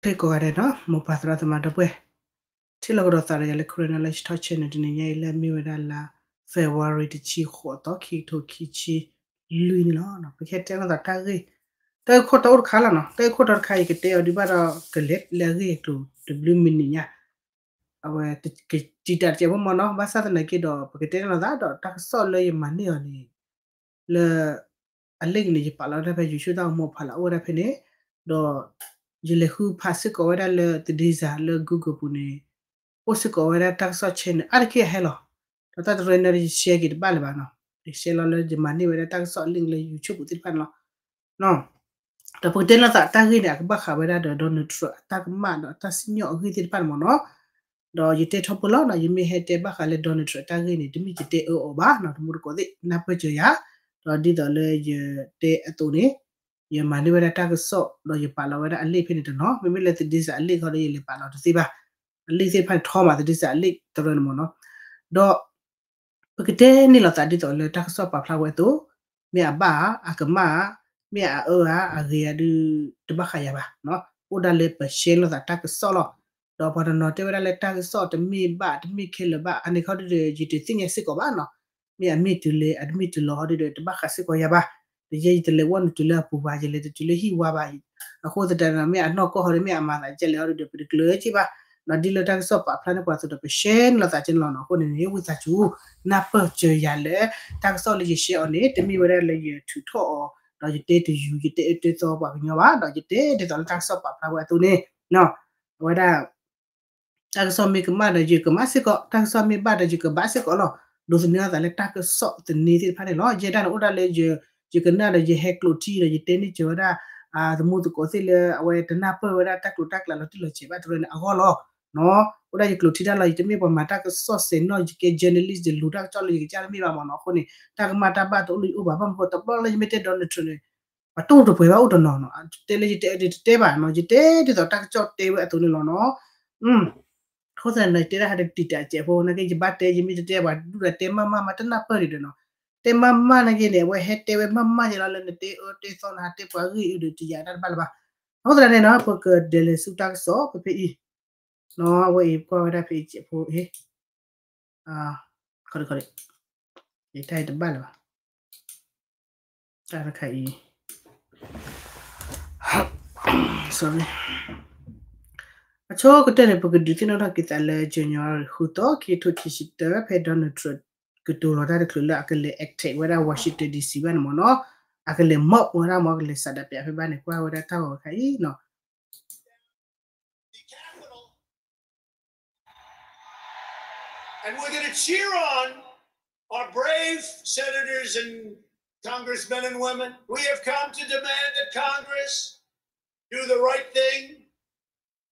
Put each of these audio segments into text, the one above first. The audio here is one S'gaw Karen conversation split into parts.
ဟဲကိးဂၤဒဲးနီၤ မိၢ်ပၢ်သရၣ်သမါဒီပုၢ်ဝဲၢ်, ထံၣ်လိာ်ကဒီးသးဒီးယၤလၢ Karen Knowledge Talk Channel တနံၤညါအံၤလၢအမ့ၢ်ဝဲဒၣ်လါ February တဆံဃိးသီခံကထိခံဆံလွံၢ်န့ၣ်လီၤ. ပကဟဲတဲလိာ်သးတၢ်ဂ့ၢ်, တၢ်ဂ့ၢ်ခိၣ်တီအိၣ်တခါလီၤနီၤ, တၢ်ဂ့ၢ်ခိၣ်တီတခါအံၤ ယကတဲအီၤဒံးဘၣ်ဒီး ကလဲၤလၢအဂ့ၢ်အကျိၤတဘျုးမံးနံးညါ အဝဲကတံာ်တာ်တစဲးဖိမ့ၢ်နီၤ, ဘၣ်ဆၣ်သနာ်က့ဒီး ပကတဲန့ၢ်လိာ်သးဒီးတၢ်ကစီၣ်လၢယမၤန့ၢ်အီၤန့ၣ် လၢ အ link န့ၣ် ယပာ်လီၤဝဲဒၣ်ဖဲ YouTube တၢ်ဂီၤမူအဖီလာ်အိၣ်ဝဲဒၣ်ဖဲန့ၣ်, ဒီး ယလဲၤဃုဖးစ့ၢ်ကီးဝဲဒၣ်လၢ Thediza လၢ Google ပူၤန့ၣ် အိၣ်စ့ၢ်ကီးဝဲဒၣ်တၢ်ကစီၣ် channel အါတက့ၢ်အဟဲလီၤ. ဒီးတၢ်တရၢန့ၣ်ဒီး ယ share က့ၤတဘၣ်လၢၤဘၣ်နီၤ, ယ share လီၤလၢယမၤန့ၢ်ဝဲဒၣ်တၢ်ကစီၣ် link လၢ YouTube ပူၤသ့ၣ်တဖၣ်န့ၣ်လီၤ. ဒီးပကတဲလိာ်သးတၢ်ဂ့ၢ်န့ၣ် အကဘၣ်ဃးဝဲဒၣ်ဒီး Donald Trump အတၢ်ကမၣ်ဒီးအတၢ်စံၣ်ညီၣ်အဂ့ၢ်သ့ၣ်တဖၣ်န့ၣ်မ့ၢ်နီၤ, ဒီးယတဲထီဘိလီၤနီၤ, ယမ့ၢ်ဟဲတဲဘၣ်ဃးလၢ Donald Trump တၢ်ဂ့ၢ်န့ၣ် တမ့ၢ်ယတဲအၢအီၤဘၣ်နီၤ, တမူတကိးသ့ၣ် နၢ်ပၢၢ်စၢၤယၤ, ဒီးဒ်သိးလၢယတဲအသိးန့ၣ် ယမၤန့ၢ်ဝဲဒၣ်တၢ်ကစီၣ် ဒီးယပာ်လီၤဝဲဒၣ်အ link ဖဲန့ၣ်တနီၤ, မ့မ့ၢ်လၢ Thediza အ link ဃီဒီး ယလဲၤပာ်လီၤတသ့ဘၣ်, အ link သ့ၣ်တဖၣ်န့ၣ် ထီမး Thediza အ link တရၢန့ၣ်မ့ၢ်နီၤ, ဒီး ပကတဲန့ၢ်လိာ်သးဒ်သိးလၢတၢ်ကစီၣ်ပာ်ဖျါဝဲအသိး, မ့ၢ်အဘၣ်ဧါ, အကမၣ်ဧါ, မ့ၢ်အအၢဧါ, အဂ့ၤဧါဒုး တဘၣ်ဃးယၤဘၣ်, အိၣ်ဒၣ်လၢပ share လိာ်သးတၢ်ကစီၣ်လီၤ. ဒီးပှၤတနီၤတဲဝဲဒၣ်လၢတၢ်ကစီၣ်တမ့ၢ်ဘၣ် တမ့ၢ်ခဲလၢာ်ဘၣ်, အန့ၣ်ခီဒုးဒီး ယတသ့ၣ်ညါစ့ၢ်ကီးဘၣ်နီၤ, မ့ၢ်အမ့ၢ်တုၤလၢ အတမ့ၢ်တုၤလီၤဟီဒုးဒီး တဘၣ်ဃးစ့ၢ်ကီးယၤဘၣ်, ဒီးယဲယတလဲၤဝဲနုာ်တုၤလၢအပူၤဘၣ်, ယလဲၤတတုၤလၢဟံၣ်ဝါဘၣ်, အဃိသတးဒီး မ့ၢ်အနီၢ်ကီၢ်ဟီဒုး မ့ၢ်အမၤသးကဲလဲၣ်ဟီဒုးဒီး ပတကျၢၤက့ဘၣ်, ဒီးဒ်လၢတၢ်ကစီၣ်ပာ်ဖျါန့ၢ်ပှၤအသိးဒီး ပ share န့ၢ်လိာ်သးကဲန့ၣ်လီၤနီၤ, အဃိန့ၣ်န့ၣ် ဝံသးစူၤ နၢ်ပၢၢ်စၢၤယၤလၢ တၢ်ကစီၣ်လၢယ share အီၤန့ၣ် တမ့ၢ်ဝဲဒၣ်လၢယထုးထီၣ်အီၤ, ဒီးယတဲတယူၤ ယတဲအၢတဲသီပှၤကညီဘၣ်, ဒီးယတဲဒ်သိးလၢတၢ်ကစီၣ်ပာ်ဖျါဝဲအသိးန့ၣ်, အဝဲဒၣ် တၢ်ကစီၣ်မ့ၢ်ကမၣ်ဒီးယကမၣ်စ့ၢ်ကီး, တၢ်ကစီၣ်မ့ၢ်ဘၣ်ဒီးယကဘၣ်စ့ၢ်ကီးလီၤ. ဒိးသန့ၤအသးလၢတၢ်ကစီၣ်သန့သ့ၣ်တဖၣ်န့ၣ်လီၤ. ယဲဒၣ်န့ၣ်အိၣ်ဒၣ်လၢ ယကနၣ်ဒီးယဟဲကျိးထံဒီး ယတဲန့ၢ်စၢၤဝဲဒၣ် သမူသကိးသ့ၣ်လၢအဝဲတနၢ်ပၢၢ်ဝဲဒၣ်တၢ်ကျိၤတၢ်ကျဲလီၤတံၢ်လီၤဆဲးဘၣ်တရၢန့ၣ်အဂီၢ်လီၤ. အိၣ်ဒၣ်ယကျိးထံတၢ်လီၤ, ယတမ့ၢ်ပှၤမၤတၢ်ကစီၣ်စဲးနီၣ်, ယကဲ journalist ယလူၤတၢ်ကစီၣ်လၢယကစၢ်တမ့ၢ်ဘၣ်မ့ၢ်နီၤ. အဃိန့ၣ် တၢ်ကမၣ်တၢ်ဘၣ်တအိၣ်လၢယအိၣ်ဘၣ်, ဘၣ်မနုၤဃိ တဘျီလၢယမ့ၢ်တဲ Donald Trump န့ၣ် ပှၤတအိၣ်တပှဲၤဘၣ်အိၣ်တနီၤနီၤ, တဲလၢယတဲအၢဒီးတတဲဘၣ်နီၤ, ယတဲဒ်သိးတၢ်ကစီၣ်တဲဝဲအသိးန့ၣ်လီၤနီၤ. အဃိသတးန့ၣ် ယတဲဒၣ်ဟဲတံာ်တာ်စဲးဖိ နာ်က့ ယဘၣ်တဲ ယမ့ၢ်တတဲ ပှၤဒူၣ်ဒီးတဲမးမး မးတနၢ်ပၢၢ်ဒံးဒီးနီၤ, တဲမးမးနာ်က့န့ၣ် အဝဲဟဲတဲဝဲမးမးယဲလီၤလၢနတဲအၢတဲသီနၤ တဲပှၤဂ့ၢ်အံၤဒီးတယာ်တၢ်တဘၣ်လၢၤဘၣ်. အဃိသတးန့ၣ်နီၤ ပကဒဲးလဲၤဆူတၢ်ကစီၣ်ဖဲဖဲအံၤ, အဝဲအံၤကွၢ်ဝဲဒၣ်ဖဲအံၤစဲးဖိအံၤ ခီဒခီဒ ယတၢ်အံၤတဘၣ်လၢၤဘၣ်, တၢ်တခါအံၤ sorry, အဆိကတၢၢ်န့ၣ် ပကဒုးသ့ၣ်နီၣ်ထီၣ်က့ၤသးလၢ January ဃုသီ ခံကထိခံဆံတၢ ဖဲ Donald Trump ကတိၤလီၤတၢ်တချုးလၢအကလဲၤ attack ဝဲဒၣ် Washington D C ဘၣ်န့ၣ်မ့ၢ်နီၤ, အကလဲၤမီၣ်ဝဲဒၣ်မ့ၢ် ကလဲၤစးဒးပၠးဖဲဘၣ်န့ၣ် ကွၢ်ဝဲဒၣ်တၢ်ဂီၤတခါအံၤနီၤ. And we're going to cheer on our brave senators and congressmen and women. We have come to demand that Congress do the right thing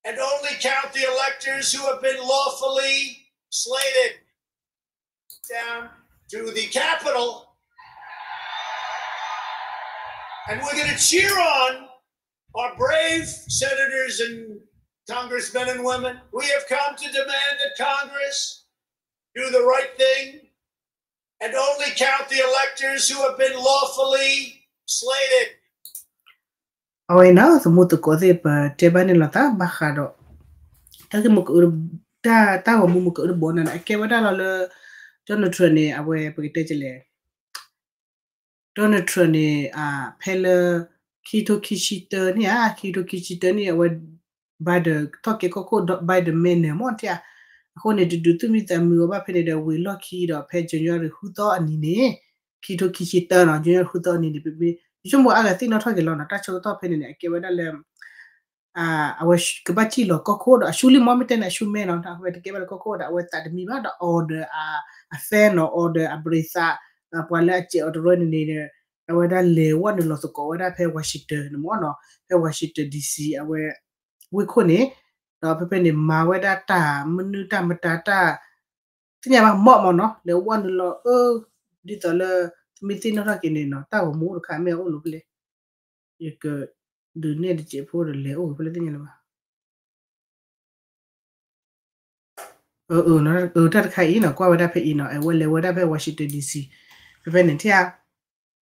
and only count the electors who have been lawfully slated. Down to the Capitol. And we're going to cheer on our brave senators and congressmen and women. We have come to demand that Congress do the right thing and only count the electors who have been lawfully slated. အဝဲနီၤ သမူသကိးသ့ၣ် ပတဲဘၣ်န့ၣ်လီၤသး ဘၣ်ဃးဒီး တၢ်ဂ့ၢ်မူက တၢ်ဂီၤမူမူကအုတဘီန့ၣ် အကဲဝဲဒၣ်လီၤလၢ Donald Trump န့ၣ် အဝဲပကတဲကလဲၣ် Donald Trump န့ၣ် ဖဲလၢ ခံကထိခံဆံတၢန့ၣ်ဧါ ခံကထိခံဆံတၢန့ၣ် အဝဲ Biden ထီၣ်ကဲကီၢ်ခိၣ် Biden မဲာ်နၢၤမ့ၢ်ဧါ, အဃိန့ၣ် တဒုးသူၣ်မံသးမုာ်အီၤဘၣ်ဖဲန့ၣ်ဒီး ဝံၤလီၢ်ခံဒီး ဖဲ January ဃုသီအနံၤန့ၣ် ခံကထိခံဆံတၢနီၤ January ဃုသီအနံၤန့ၣ် ပမ့ၢ် ယဆိကမိၣ်အါဂၤသ့ၣ်နီၣ်ထီၣ်က့ၤလီၤနီၤ တၢ်ဆၢကတီၢ်ဖဲန့ၣ်န့ၣ် အကဲဝဲဒၣ်လၢ အဝဲကဘၣ်စံၣ်လီၤကီၢ်ခိၣ်ဒီး အရှုံးလံမ့ၢ်မ့ၢ်တဲန့ၣ် အရှုံးမဲနီၤ အဝဲတကဲဘၣ်လၢကီၢ်ခိၣ်ဒီး အဝဲသးတမံဘၣ်ဒီး order အ fan နီၤ order အပြံသး ပှၤလၢအစဲးအီၤတရၢန့ၣ်န့ၣ် အဝဲဒၣ်လဲၤဝဲနုာ်လီၤသကိးဝဲဒၣ်ဖဲ Washington န့ၣ်မ့ၢ်နီၤ ဖဲ Washington D C အဝဲ ဝ့ၢ်ခိၣ်န့ၣ် ဒီးဖဲဖဲန့ၣ် မၤဝဲဒၣ်တၢ်မနုၤတၢ်မတၤတၢ် သ့ၣ်ညါဘၣ်မ့ၢ်မ့ၢ်နီၤ လဲၤဝဲနုာ်လီၤအၢ ဒ်သိးလၢ သမ့ၢ်သ့ၣ်နီၣ်ထီၣ်က့ၤန့ၣ်နီၤ တၢ်ဂီၤမူတခါမ့ၢ်အအိၣ်လိၤဖဲလဲၣ် ယကဒုးနဲၣ်တစဲးဖိဒီးလဲၤအိၣ်ဖဲလဲၣ်သ့ၣ်ညါလၢၤဘၣ် တၢ်တခါအံၤနီၤ ကွၢ်ဝဲဒၣ်ဖဲအံၤနီၤ အဝဲလဲၤဝဲဒၣ်ဖဲ Washington D C ဖဲဖဲန့ၣ်ထံၣ်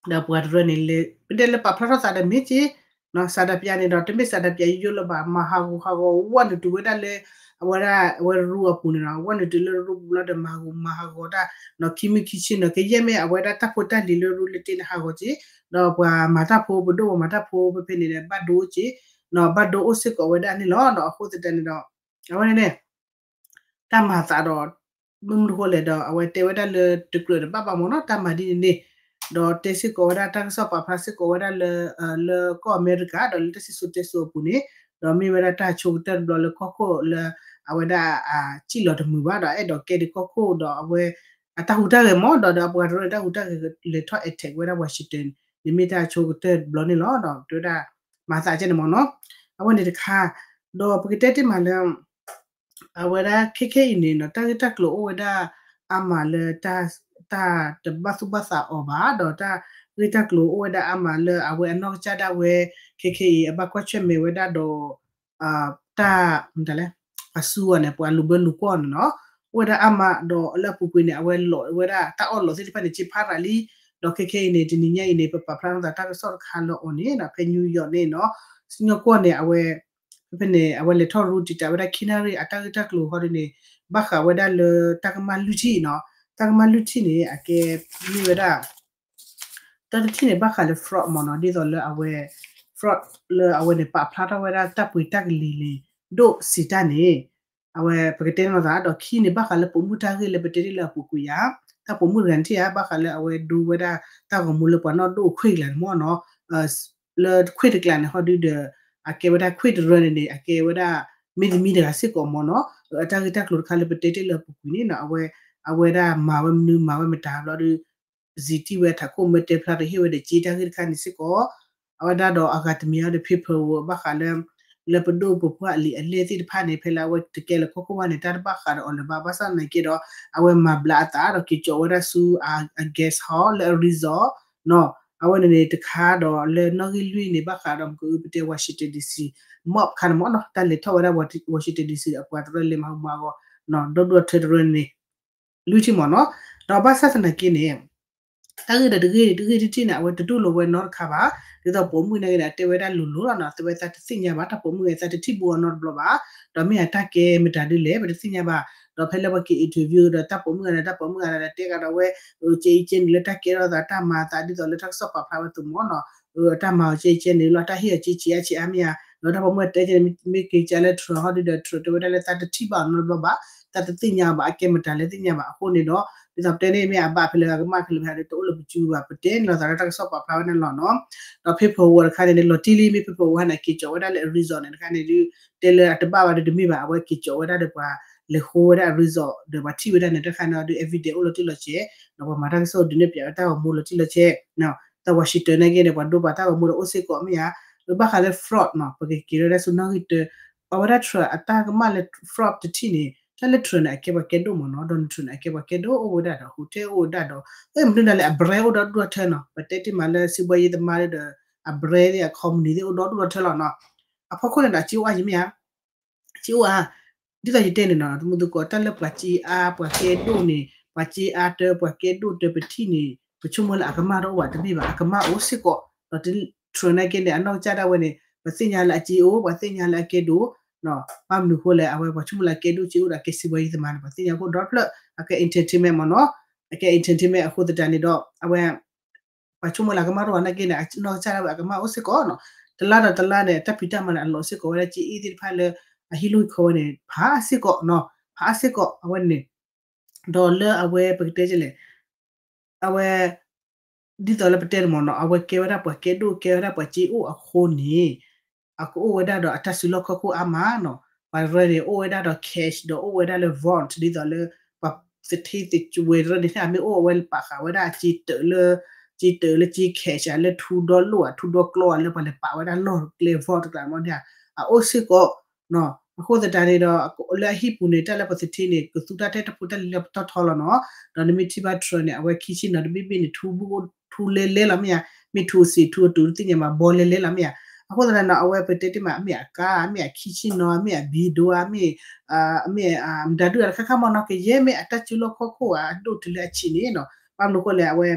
ဧါ ဒီးပှၤတရၢန့ၣ်လဲၤ ပတဲလၢပာ်ဖျါထီၣ်သးဒီးမ့ၢ်က့ၤ ဆန္ဒပြန့ၣ်ဒီး တမ့ၢ်ဆန္ဒပြယိယိလၢၤဘၣ် မၤဟးဂူာ်ဟးဂီၤ ဝဲနုာ်တုၤဝဲဒၣ်လၢ အဝဲဒၣ် အဝဲရူအပူၤန့ၣ်နီၤ ဝဲနုာ်တုၤလၢရူပူၤလီၤဒီး မၤဟးဂူာ်မၤဟးဂီၤတၢ်နီၤ ခံမုၢ်ခံဆ့နီၤ ကယဲၢ်မ့ၢ်အဝဲဒၣ်တၢ်ဖိတၢ်လံၤလၢရူလၢတ့န့ၣ်ဟးဂီၤက့ၤ ဒီးပှၤမၤတၢ်ဖိ ပဒိၣ်ပှၤမၤတၢ်ဖိဖဲဖဲန့ၣ်ဒီး ဘၣ်ဒိက့ၤနီၤ ဘၣ်ဒိအိၣ်စ့ၢ်ကီးဝဲဒၣ်န့ၣ်လီၤနီၤ အဃိသတးန့ၣ်ဒီး အဝဲန့ၣ်န့ၣ် တၢ်မၤသးဒီး မုၢ်မုၢ်တဃိလဲၣ်ဒီး အဝဲတဲဝဲဒၣ်လၢတကြၢးတဘၣ်ဘၣ်မ့ၢ်နီၤ တၢ်မၤဒ်န့ၣ်န့ၣ် ဒီးတဲစ့ၢ်ကီးဝဲဒၣ်တၢ်ကစီၣ်ပာ်ဖျါစ့ၢ်ကီးဝဲဒၣ်လၢ လၢကီၢ်အမဲရကၤ ဒီးလၢတၢ်စံၣ်စိၤတဲစိၤအပူၤန့ၣ် ဒီးမ့ၢ်ဝဲဒၣ်တၢ်ဆိကတၢၢ်တဘျီလၢကီၢ်ခိၣ်လၢ အဝဲဒၣ် စံၣ်လီၤတမုာ်ဘၣ်ဒီး အဲၣ်ဒိးကဲဒံးကီၢ်ခိၣ်ဒီးအဝဲ အတၢ်ဟူးတၢ်ဂဲၤမ့ၢ်ဒီး ဒီးအပှၤတရၢတၢ်ဟူးတၢ်ဂဲၤလဲၤထီၣ် attack ဝဲဒၣ် Washington န့ၣ်မ့ၢ်တၢ်ဆိကတၢၢ်တဘျီန့ၣ်လီၤ ဒီးတဲဝဲဒၣ် မၤသးကဲန့ၣ်မ့ၢ်နီၤ အဝဲန့ၣ်တခါ ဒီးပကတဲတ့ၢ်မးလၢ အဝဲဒၣ်ခဲခဲအံၤန့ၣ်နီၤ တၢ်ဂ့ၢ်တၢ်ကျိၤအိၣ်ဝဲဒၣ်အါမးလၢ တၢ်တဘၣ်သူၣ်ဘၣ်သးအီၤဘၣ် ဒီးတၢ်ဂ့ၢ်တၢ်ကျိၤအိၣ်ဝဲဒၣ်အါမးလၢအဝဲအနီၢ်ကစၢ်ဒၣ်ဝဲ ခဲခဲအံၤ အဘၣ်ကွၢ်ဆၢၣ်မဲာ်ဝဲဒၣ်ဒီး တၢ် မတၤလဲၣ် အစူအီၤန့ၣ် ပှၤလူၤဘၢလူၤကွီၢ်န့ၣ်နီၤ အိၣ်ဝဲဒၣ်အါမးဒီးလၢအပူၤကွံာ်န့ၣ် အဝဲလီၤဝဲဒၣ်တၢ်အီၣ်လီၤသ့ၣ်တဖၣ်န့ၣ် က့ၤဖးရၤလံ ဒီးခဲခဲအံၤန့ၣ် တနံၤညါအံၤန့ၣ် ပပာ်ဖျါထီၣ်သးတၢ်ကစီၣ်တခါလၢအီၤန့ၣ်နီၤ ဖဲ New York န့ၣ်နီၤ စံၣ်ညီၣ်ကွီၢ်န့ၣ် အဝဲ ဖဲဖဲန့ၣ် အဝဲလဲၤထီၣ်ရူတံာ်တာ်ဝဲဒၣ်ခံနၣ်ရံၣ် အတၢ်ဂ့ၢ်တၢ်ကျိၤဃီဒ်န့ၣ် ဘၣ်ဃးဝဲဒၣ်လၢတၢ်ကမၣ်လွံၢ်ထံၣ်နီၤ တၢ်ကမၣ်လွံၢ်ထံၣ်န့ၣ် အကဲမ့ၢ်ဝဲဒၣ် တၢ်တထံၣ်န့ၣ် ဘၣ်ဃးလၢ fraud မ့ၢ်နီၤ ဒ်သိးလၢအဝဲ fraud လၢအဝဲန့ၣ် ပာ်ဖျါထီၣ်ဝဲဒၣ်တၢ်ပှ့ၤတၢ်ကလံၤလံၤ ဒိၣ်စံးတၢ်န့ၣ် အဝဲပကတဲန့ၣ်လီၤသး ဒီးခံန့ၣ် ဘၣ်ဃးလၢပိာ်မုၣ်တၢ်ဂ့ၢ်လၢပတဲတ့ၢ်လၢအပူၤကွံာ်ယါ တၢ်ပိာ်မုၣ်တဂၤန့ၣ်ထံၣ်ဧါ ဘၣ်ဃးလၢအဝဲဒိဝဲဒၣ်တၢ်ဂီၤမူလၢပှၤနီၢ်ဒိၣ်ခွ့ၣ်ကျါန့ၣ်မ့ၢ်နီၤ လၢခွ့ၣ်တကျါန့ၣ် ဟီဒုဒီး အကဲဝဲဒၣ်ခွ့ၣ်တရၢန့ၣ်န့ၣ် အကဲဝဲဒၣ် မ့ၢ်သမံတဂၤစ့ၢ်ကီးမ့ၢ်နီၤ အတၢ်ဂ့ၢ်တၢ်ကျိၤတခါလၢပတဲတ့ၢ်လၢအပူၤကွံာ်န့ၣ်နီၤ အဝဲ အဝဲဒၣ်မၤဝဲမနုၤမၤဝဲမတၤဘျီဒီး စံးတံၢ်ဝဲထးခိၣ်မၢတဲဖျါတဟ့ၣ်ဝဲဒီးက့တၢ်ဂ့ၢ်တခါန့ၣ်စ့ၢ်ကီး အဝဲဒၣ်ဒီးအဂၤတမံၤအီၤဒီး paperwork ဘၣ်ဃးလၢ လၢပဒိၣ်ပပှၢ်အလံာ်အလဲၢ်သ့ၣ်တဖၣ်န့ၣ် ဖဲလၢအဝဲတကဲလၢကီၢ်ခိၣ်ဘၣ်န့ၣ် တၢ်တဘၣ်ဃးဒီးအီၤလၢၤဘၣ် ဘၣ်ဆၣ်သနာ်က့ဒီး အဝဲမၤဘျးအသးဒီးက့ၤကၠီးဝဲဒၣ်ဆူ အ guest house လၢအ resort နီၤ အဝဲန့ၣ်န့ၣ်တခါဒီးလၢနီၣ်ဂံၢ်လွံၢ်န့ၣ် ဘၣ်ဃးဒီးမ့ၢ်ကပတဲ Washington D C mob ခါန့ၣ်မ့ၢ်နီၤ တၢ်လဲၤထီၣ်ဝဲဒၣ် Washington D C အပှၤတရၢလဲၤမၤဟူးမၤဂီၤ ဒီဒူၣ်ဒီထၢတရၢန့ၣ် လွံၢ်ထံၣ်မ့ၢ်နီၤ ဒီးဘၣ်ဆၣ်သနာ်က့န့ၣ် တၢ်ဂ့ၢ်ဒီးတဂ့ၢ်တဂ့ၢ်တထံၣ်န့ၣ် အဝဲတဒိၣ်လိာ်ဝဲနီတခါဘၣ် ဒ်သိးပိာ်မုၣ်န့ၣ်ဂ့ၤန့ၣ် အတဲဝဲဒၣ်လိၤလိၤလီၤနီၤ တဲဝဲသးတသ့ၣ်ညါဘၣ် တၢ်ပိာ်မုၣ်ဂ့ၤသးတထံၣ်ဘူးအီၤနီတဘျီဘၣ် ဒီးမ့ၢ်အတၢ်ကဲမတၤဒ်လဲၣ် ပတသ့ၣ်ညါဘၣ် ဒီးဖဲလၢပှၤက့ၤ interview ဒီးတၢ်ပိာ်မုၣ်ဂ့ၤန့ၣ် တၢ်ပိာ်မုၣ်ဂ့ၤန့ၣ် တဲကဒီးဝဲ ကဲအံၤကဲန့ၣ်လၢတၢ်ကဲထီၣ်သး တၢ်မၤအသးဒ်သိးလၢတၢ်ကစီၣ်ပာ်ဖျါဝဲအသိးမ့ၢ်နီၤ တၢ်မၤအီၤကဲအံၤကဲန့ၣ်လီၤ တၢ်ဟ့ၣ်အီၤကဲဆံးအါဆံးအါမ့ၢ်ဧါ ဒီးတၢ်ပိာ်မုၣ်တဲကဲန့ၣ် မ့ၢ်က့ၤကလၢ Trump ဟီဒုဒီး Trump တဲဝဲဒၣ်လၢသးတထံၣ်ဘၣ်အီၤနီတဘျီဘၣ် သးတသ့ၣ်ညါဘၣ် အကဲမတၤလဲၣ်သ့ၣ်ညါဘၣ် အဃိန့ၣ်ဒီး ဒ်သိးပတဲန့ၣ်မ့ၢ်အဘၣ်ဖဲလၢအကမၣ်ဖဲလၢဖဲဒီးတအိၣ်လၢပစုဘၣ် ပတဲန့ၣ်လီၤသးလၢတၢ်ကစီၣ်ပာ်ဖျါဝဲန့ၣ်လီၤနီၤ ဒီး paperwork တခါန့ၣ်န့ၣ် လီၤတံၢ်လံ မ့ၢ် paperwork ဟဲန့ၣ် က့ၤကၠီးဝဲဒၣ်လၢအ resort န့ၣ်တခါန့ၣ်ဒုး တဲလၢအတဘၣ်ဘၣ်ဒီးတမ့ၢ်ဘၣ် အဝဲက့ၤကၠီးဝဲဒၣ်ဒီးပှၤလဲၤဃိဝဲဒၣ်အ resort ဒီးပှၤထံၣ်ဝဲဒၣ်န့ၣ် တခါန့ၣ်အီၤဒုး evidence အိၣ်လီၤတံၢ်လီၤဆဲး ဒီးပှၤမၤတၢ်ကစီၣ်ဒုးနဲၣ်ဖျါဝဲတၢ်ဂီၤမူလီၤတံၢ်လီၤဆဲး တၢ် Washington နာ်က့န့ၣ် ပှၤဒိပာ်တၢ်ဂီၤမူဒီးအိၣ်စ့ၢ်ကီးမ့ၢ်ဧါ ဘၣ်ဃးလၢ fraud နီၤ ပကက့ၤလၢဒၣ်ဆူနီၣ်ဂံၢ်တၢ အဝဲဒၣ် Trump အတၢ်ကမၣ်လၢ fraud တထံၣ်န့ၣ် တၢ်လၢ Trump န့ၣ် အကဲပှၤကဲဒိၣ်မ့ၢ်နီၤ Donald Trump န့ၣ် အကဲပှၤကဲဒိၣ်အိၣ်ဝဲဒၣ်ဒီး hotel အိၣ်ဝဲဒၣ်ဒီး အဲၣ်မနုၤဒၣ်လဲၣ် အ brand အိၣ်ဒီဒူၣ်ဒီထၢနီၤ ပတဲတ့ၢ်မးလၢစံးဘှီယံသမားဒီး အ brand သ့ၣ်အ company သ့ၣ်အိၣ်ဒီဒူၣ်ဒီထၢလီၤနီၤ အဖီခိၣ်န့ၣ်ဒီးအစ့အိၣ်အါယံၤမ့ၢ်ဧါ စ့အိၣ်ဧါ ဒ်သိးယတဲန့ၣ်နီၤ တမုၢ်သကိး တၢ်လၢပှၤစ့အါ ပှၤကဲဒိၣ်န့ၣ် ပှၤစ့အါတၢ ပှၤကဲဒိၣ်တၢပထံၣ်န့ၣ် ပဆိကမိၣ်လၢအကမၣ်တအိၣ်ဘၣ်တမ့ၢ်ဘၣ် အကမၣ်အိၣ်စ့ၢ်ကီး ဒီး Trump နာ်က့န့ၣ် အနီၢ်ကစၢ်ဒၣ်ဝဲန့ၣ် ပှၤသ့ၣ်ညါလၢအစ့အိၣ် ပှၤသ့ၣ်ညါလၢအကဲဒိၣ် ဘၣ်မနုၤဃိလဲၣ် အဝဲပှၤဆိကမိၣ်လၢအကဲဒိၣ်စ့အိၣ်ဒီးအကဲစံးဘှီယံသမားန့ၣ် ပှၤသ့ၣ်ညါခိၣ်ဒီဖျၢၣ် အကဲ entertainment မ့ၢ်နီၤ အကဲ entertainment အဃိသတးန့ၣ်ဒီး အဝဲ ပှၤဆိကမိၣ်လၢအကမၣ်တအိၣ်ဘၣ်နာ်က့န့ၣ် အနီၢ်ကစၢ်ဒၣ်ဝဲအကမၣ်အိၣ်စ့ၢ်ကီးနီၤ တလါဒီးတလါန့ၣ် တၢ်ဖံးတၢ်မၤန့ၣ် အလီၤစ့ၢ်ကီးဝဲဒၣ် စ့အ့ၣ်သ့ၣ်တဖၣ်လၢ အဟံၣ်လိာ်ဟံၣ်ခီဝဲန့ၣ် ဖးစ့ၢ်ကီးနီၤ ဖးစ့ၢ်ကီး အဝဲန့ၣ် ဒီးလၢအဝဲပကတဲကလဲၣ် အဝဲ ဒ်သိးလၢပတဲန့ၣ်မ့ၢ်နီၤ အဝဲကဲဝဲဒၣ်ပှၤကဲဒိၣ် ကဲဝဲဒၣ်ပှၤစ့အိၣ်အဃိန့ၣ် အကအိၣ်ဝဲဒၣ်ဒီးအတၢ်စုလီၢ်ခီၣ်ခိၣ်အါမးနီၤ ပှၤတရၢန့ၣ် အိၣ်ဝဲဒၣ်ဒီး cash ဒီးအိၣ်ဝဲဒၣ်လၢ vault ဒ်သိးလၢ ပှၤသထ့သဝဲတရၢန့ၣ် အမ့ၢ်အိၣ်အဝဲပာ်ဃာ်ဝဲဒၣ်အစ့တၢးလၢ စ့တၢးလၢစ့ cash လၢထူဒီလိၣ်ဧါ ထူဒီကျီဧါ လၢပှၤလဲၤပာ်ဝဲဒၣ်လီၢ်ကျဲ vault တကျါန့ၣ်မ့ၢ်န့ၣ် အအိၣ်စ့ၢ်ကီး အဃိသတးန့ၣ်ဒီး လၢအဟံၣ်ပူၤန့ၣ် တၢ်လၢပှၤသထ့န့ၣ် ကသူတၢ်ထဲတၢ်ဖိတၢ်လံၤလၢပတီၢ်ထီလီၤနီၤ ဒီးနမ့ၢ်ထံၣ်ဘၣ် Trump န့ၣ် အဝဲခံဆ့ၣ်နီၤတဘ့ၣ်ဘ့ၣ်န့ၣ် ထူဘူး ထူလဲလဲလီၤမ့ၢ်ဧါ မ့ၢ်ထူအစ့ၣ်ထူအတူးတသ့ၣ်ညါဘၣ် ဘီလဲလဲလီၤမ့ၢ်ဧါ အဃိသတးန့ၣ် အဝဲပတဲတ့ၢ်မး အမ့ၢ်အကါ အမ့ၢ်အခံဆ့ၣ်နီၤ အမ့ၢ်အဘံဒိ အမ့ၢ် အမ့ၢ် မတၤဒုၣ်အတခါခါမ့ၢ်နီၤ ကယဲၢ်မ့ၢ်အတၢ်စုလီၢ်ခီၣ်ခိၣ်ဧါ အဒိၣ်တုၤလၢအဆံးန့ၣ်နီၤ ဘၣ်မနုၤဃိလဲၣ် အဝဲ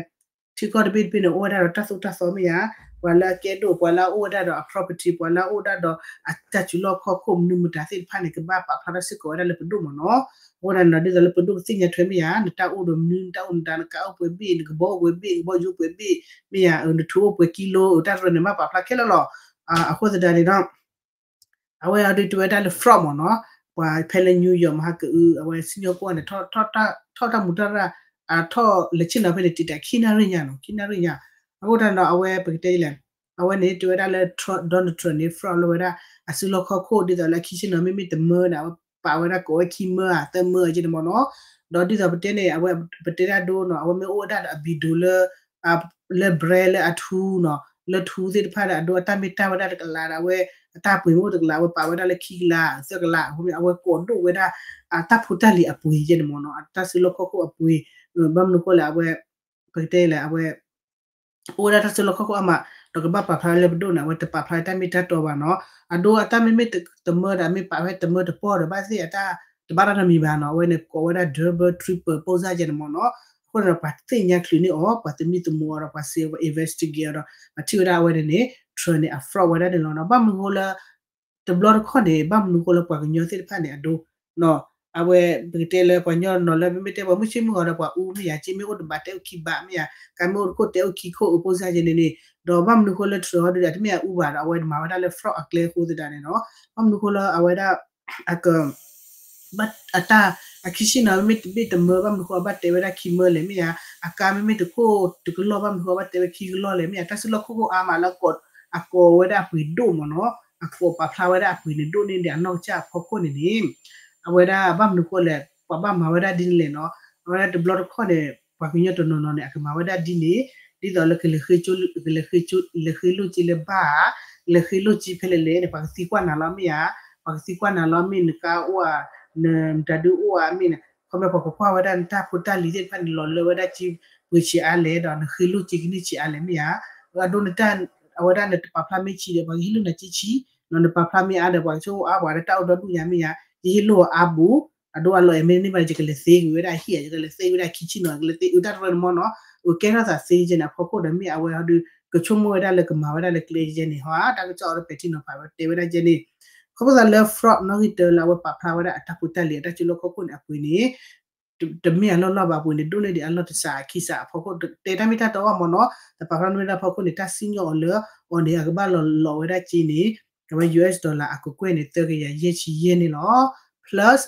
ထံကီၢ်တဘ့ၣ်တဘ့ၣ်န့ၣ် အိၣ်ဝဲဒၣ်ဒီးတၢ်သိၣ်တၢ်သီမ့ၢ်ဧါ ပှၤလၢအကဲဒိၣ် ပှၤလၢအအိၣ်ဝဲဒၣ်ဒီးအ property ပှၤလၢအအိၣ်ဝဲဒၣ်ဒီးအတၢ်စုလီၢ်ခီၣ်ခိၣ်မနုၤမတၤသ့ၣ်တဖၣ်န့ၣ် ကဘၣ်ပာ်ဖျါထီၣ်စ့ၢ်ကီးဝဲဒၣ်လၢပဒိၣ်မ့ၢ်နီၤ. အဃိသတးန့ၣ်ဒီး ဒ်သိးလၢပဒိၣ်ကသ့ၣ်ညါထွဲမ့ၢ်ဧါ နတၢ်အိၣ်ဒီးမနုၤ နတၢ်အိၣ်မတၤ နကါအိၣ်ပှဲၤဘ့ၣ် နကဘီအိၣ်ပှဲၤဘ့ၣ် နကဘီယူၤပှဲၤဘ့ၣ် မ့ၢ်ဧါ နထူအိၣ်ပှဲၤကံလိ တၢ်တရၢန့ၣ် ဘၣ်ပာ်ဖျါခဲလၢာ်လီၤ. အဃိသတးန့ၣ်ဒီး အဝဲအီၤဒုးတဲဝဲဒၣ်လၢ fraud မ့ၢ်နီၤ. ပှၤဖဲလၢ New York မဟါကအု အဝဲစံၣ်ညီၣ်ကွီၢ်န့ၣ် ထီၣ်တၢ်မူတၢ်ရၢ် အထီၣ်လဲၤဆ့ၣ်နီၤဖဲန့ၣ် တံာ်တာ်ခံနၣ်ရံၣ်ညါနီၤ ခံနၣ်ရံၣ်ညါ. အဃိသတးန့ၣ်ဒီး အဝဲပကတဲလဲၣ် အဝဲန့ၣ်တဲဝဲဒၣ်လၢ Trump- Donald Trump န့ၣ် fraud လီၤဝဲဒၣ် အစုလီၢ်ခီၣ်ခိၣ် ဒ်သိးလၢအခံဆ့ၣ်နီၤ မ့မ့ၢ်တမၢဒီး အဝဲပာ်ဝဲဒၣ်ကိးဝဲခံမၢဧါ သၢမၢဧါကဲန့ၣ်မ့ၢ်နီၤ. ဒီးဒ်သိးပတဲန့ၣ် အဝဲပတဲတၢ်ဒိနီၤ အဝဲမ့ၢ်အိၣ်ဝဲဒၣ်ဒီးအဘံၣ်ဒိးလၢ လၢ brand လၢအထူနီၤ လၢထူသ့ၣ်တဖၣ်ဒီး အဒိအတၢ်မ့ၢ်တၢ်ဝဲဒၣ်တကလးဒီး အဝဲအတၢ်ပှ့ၤမ့ၢ်အိၣ်တကလး အဝဲပာ်ဝဲဒၣ်လၢခံကလး သၢကလး အဃိမ့ၢ် အဝဲကိးဒိၣ်ဝဲဒၣ် အတၢ်ဖိတၢ်လံၤအပှ့ၤကဲန့ၣ်မ့ၢ်နီၤ အတၢ်စုလီၢ်ခီၣ်ခိၣ်အပှ့ၤ ဘၣ်မနုၤဃိလဲၣ် အဝဲ ပကတဲလဲၣ် အဝဲ အိၣ်ဝဲဒၣ်တၢ်စုလီၢ်ခီၣ်ခိၣ်အါမး ဒီးကဘၣ်ပာ်ဖျါလၢပဒိၣ်န့ၣ် အဝဲတပာ်ဖျါတၢ်မ့ၢ်တၢ်တီဘၣ်နီၤ အဒိအတၢ်မ့မ့ၢ်တမၢဒီး အမ့ၢ်ပာ်ဝဲတမၢတပီၢ်ဒီး ဘၣ်သ့ၣ်အတၢ် တဘၣ်တၢ်နီတမံၤဘၣ်နီၤ အဝဲန့ၣ်ကိးဝဲဒၣ် double triple ပိၢ်စၢ်ကဲန့ၣ်မ့ၢ်နီၤ အဃိန့ၣ်ဒီး ပှၤသ့ၣ်ညါချုးန့ၢ်အီၤ ပှၤသမံသမိးအီၤဒီး ပှၤစံး investigate အီၤဒီး ပှၤထံၣ်ဝဲဒၣ်အဝဲန့ၣ်န့ၣ် Trump န့ၣ် အ fraud ဝဲဒၣ်န့ၣ်လီၤနီၤ ဘၣ်မနုၤဃိလၢ တဘျီတခီၣ်န့ၣ် ဘၣ်မနုၤဃိလၢပှၤကညီသ့ၣ်တဖၣ်န့ၣ် အဒိ အဝဲ ပကတဲလၢပှၤကညီနီၤလၢ မ့မ့ၢ်တဲပှၤမုၢ်ဆ့ၣ်မုၢ်ဂီၤဒီးပှၤအူမ့ၢ်ယၤ က့မ့ၢ်အိၣ်တဘးတဲအိၣ်ခံဘးမ့ၢ်ယၤ ကါမ့ၢ်အိၣ်တခိၣ်တဲအိၣ်ခံခိၣ်အပိၢ်စၢ်ကဲန့ၣ်န့ၣ် ဒီးဘၣ်မနုၤဃိလၢ Trump ဟီဒုးဒီး တမ့ၢ်အအူဘၣ်ဒီး အဝဲတမၤဝဲဒၣ်လၢ fraud အကျဲအဃိသတးန့ၣ်နီၤ ဘၣ်မနုၤဃိလၢအဝဲဒၣ် အက ဘၣ်အတၢ် အခံဆ့ၣ်နီၤ မ့မ့ၢ်တမၢ ဘၣ်မနုၤဃိအဘၣ်တဲဝဲဒၣ်ခံမၢလဲၣ်မ့ၢ်ယၤ အကါမ့မ့ၢ်တခိၣ်တကလီၢ် ဘၣ်မနုၤဃိအဘၣ်တဲဝဲခံကလီၢ်လဲၣ်မ့ၢ်ယၤ တၢ်စုလီၢ်ခီၣ်ခိၣ်အါမးလၢ အကိးဝဲဒၣ်အပှ့ၤဒိၣ်မ့ၢ်နီၤ အကိးပာ်ဖျါဝဲဒၣ်အပှ့ၤန့ၣ် ဒိၣ်န့ၢ်ဒံးအနီၢ်ကစၢ်အဖီခိၣ်န့ၣ်န့ၣ် အဝဲဒၣ်ဘၣ်မနုၤဃိလဲၣ် ပှၤဘၣ်မၤဝဲဒၣ်ဒ်န့ၣ်လဲၣ်နီၤ အဝဲဒၣ်တဘျီတခီၣ်န့ၣ် ပှၤကညီတနီၤနီၤန့ၣ် အကမၤဝဲဒၣ်ဒ်န့ၣ် ဒ်သိးလၢကလဲၤဃ့ လဲၤဃ့လိၢ်က့လၢဘၣ်ဧါ လဲၤဃ့လိၢ်က့ဖဲလဲၣ်လဲၣ်န့ၣ် ပှၤကသံကွၢ်နၤလီၤမ့ၢ်ဧါ ပှ�ကသံကွၢ်နၤလီၤမ့ၢ် နကါအိၣ်ဧါ နမတၤဒုအိၣ်ဧါမ့ၢ်န့ၣ် ခီဖျိပှၤကကွၢ်ဝဲဒၣ်နတၢ်ဖိတၢ်လံၤသ့ၣ်တဖၣ်န့ၣ် လီၤလၢဝဲဒၣ်က့ပှ့ၤဆံးအါလဲၣ် ဒီးနဃ့လိၢ်က့ကန့ၢ်ဆံးအါလဲၣ်မ့ၢ်ဧါ အဒိနတၢ် အဝဲဒၣ်နတပာ်ဖျါမ့ၢ်ဆံးဒီး ပှၤကဟ့ၣ်လိၢ်နၤက့ဆံး နပာ်ဖျါမ့ၢ်အါဒီး ပှၤကဆိကမိၣ်အါပှၤလၢတၢ်အိၣ်ဒီဒူၣ်ညါမ့ၢ်ဧါ ယဟ့ၣ်လိၢ်အီၤအါဘူး အဒိအလီၢ်အဲၣ်မ့ၢ်န့ၢ်ဘၣ် ယကလဲၤသ့ကွံာ်ဝဲဒၣ်ဟံၣ်ဧါ ယကလဲၤသ့ဝဲဒၣ်ခံဆံနီၤ ယကလဲၤသ့ဝဲတၢ်တရၢန့ၣ်မ့ၢ်နီၤ အကဲထီၣ်သးသ့ကဲန့ၣ် အဖီခိၣ်ဒီးမ့ၢ်အဝဲဟီဒုး ကဆိကမိၣ်ဝဲဒၣ်လၢကမၤဝဲဒၣ်လၢကျဲကဲန့ၣ် ဟီ တၢ်ကစီၣ်အီၤဒီးပဲာ်ထံနီၤဖးဝဲတဲဝဲဒၣ်ကဲန့ၣ် ခီဖျိသးလၢ fraud နီၣ်ဂံၢ်တၢလၢအဝဲပာ်ဖျါဝဲဒၣ်အတၢ်ဖိတၢ်လံၤအတၢ်စုလီၢ်ခီၣ်ခိၣ်န့ၣ် အပှ့ၤန့ၣ် တမ့ၢ်အလီၢ်လီၢ်ဘၣ် အပှ့ၤန့ၣ် ဒိၣ်န့ၢ်ဒံးအလီၢ်တစးခံစးအဖီခိၣ် တဲတၢ်မ့ၢ်တၢ်တီအီၤမ့ၢ်နီၤ တပာ်ဖျါမ့ၢ်တၢ်ဖီခိၣ်န့ၣ် တၢ်စံၣ်ညီၣ်အီၤလၢအီၤန့ၣ် အကဘၣ်လီၤလီၤဝဲဒၣ်က့န့ၣ် အဝဲ US dollar အကကွဲၢ်န့ၣ် သၢကယၤယဲၢ်ဆံယဲၢ်န့ၣ်လီၤ plus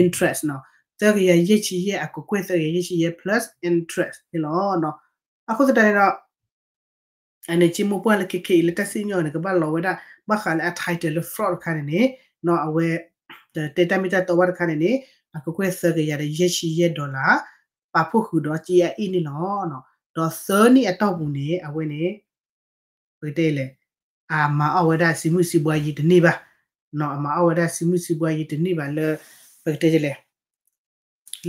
interest နီၤ သၢကယၤယဲၢ်ဆံယဲၢ် အကကွဲၢ်သၢကယၤယဲၢ်ဆံယဲၢ် plus interest န့ၣ်လီၤ အဃိသတးန့ၣ်ဒီး အန့ၣ်က့မိၢ်ပှၢ်လၢခဲခဲအံၤလၢတၢ်စံၣ်ညီၣ်န့ၣ် ကဘၣ်လီၤဝဲဒၣ် ဘၣ်ဃးလၢအ title လၢ fraud တခါန့ၣ်န့ၣ် အဝဲ တဲတၢ်မ့ၢ်တၢ်တီဘၣ်တခါန့ၣ်န့ၣ် အကကွဲၢ်သၢကယၤဒီးယဲၢ်ဆံယဲၢ် dollar ပာ်ဖှိၣ်ဃုာ်ဒီးက့အအ့ၣ်န့ၣ်လီၤ. ဒီးသၢနံၣ်အတီၢ်ပူၤန့ၣ် အဝဲန့ၣ် ပကတဲလဲၣ် အမၤအီၣ်ဝဲဒၣ်စံးမုၢ်စံးဘှါယံၤတန့ၢ်ဘၣ် အမၤအီၣ်ဝဲဒၣ်စံးမုၢ်စံးဘှါယံၤတန့ၢ်ဘၣ်လၢ ပကတဲလဲၣ်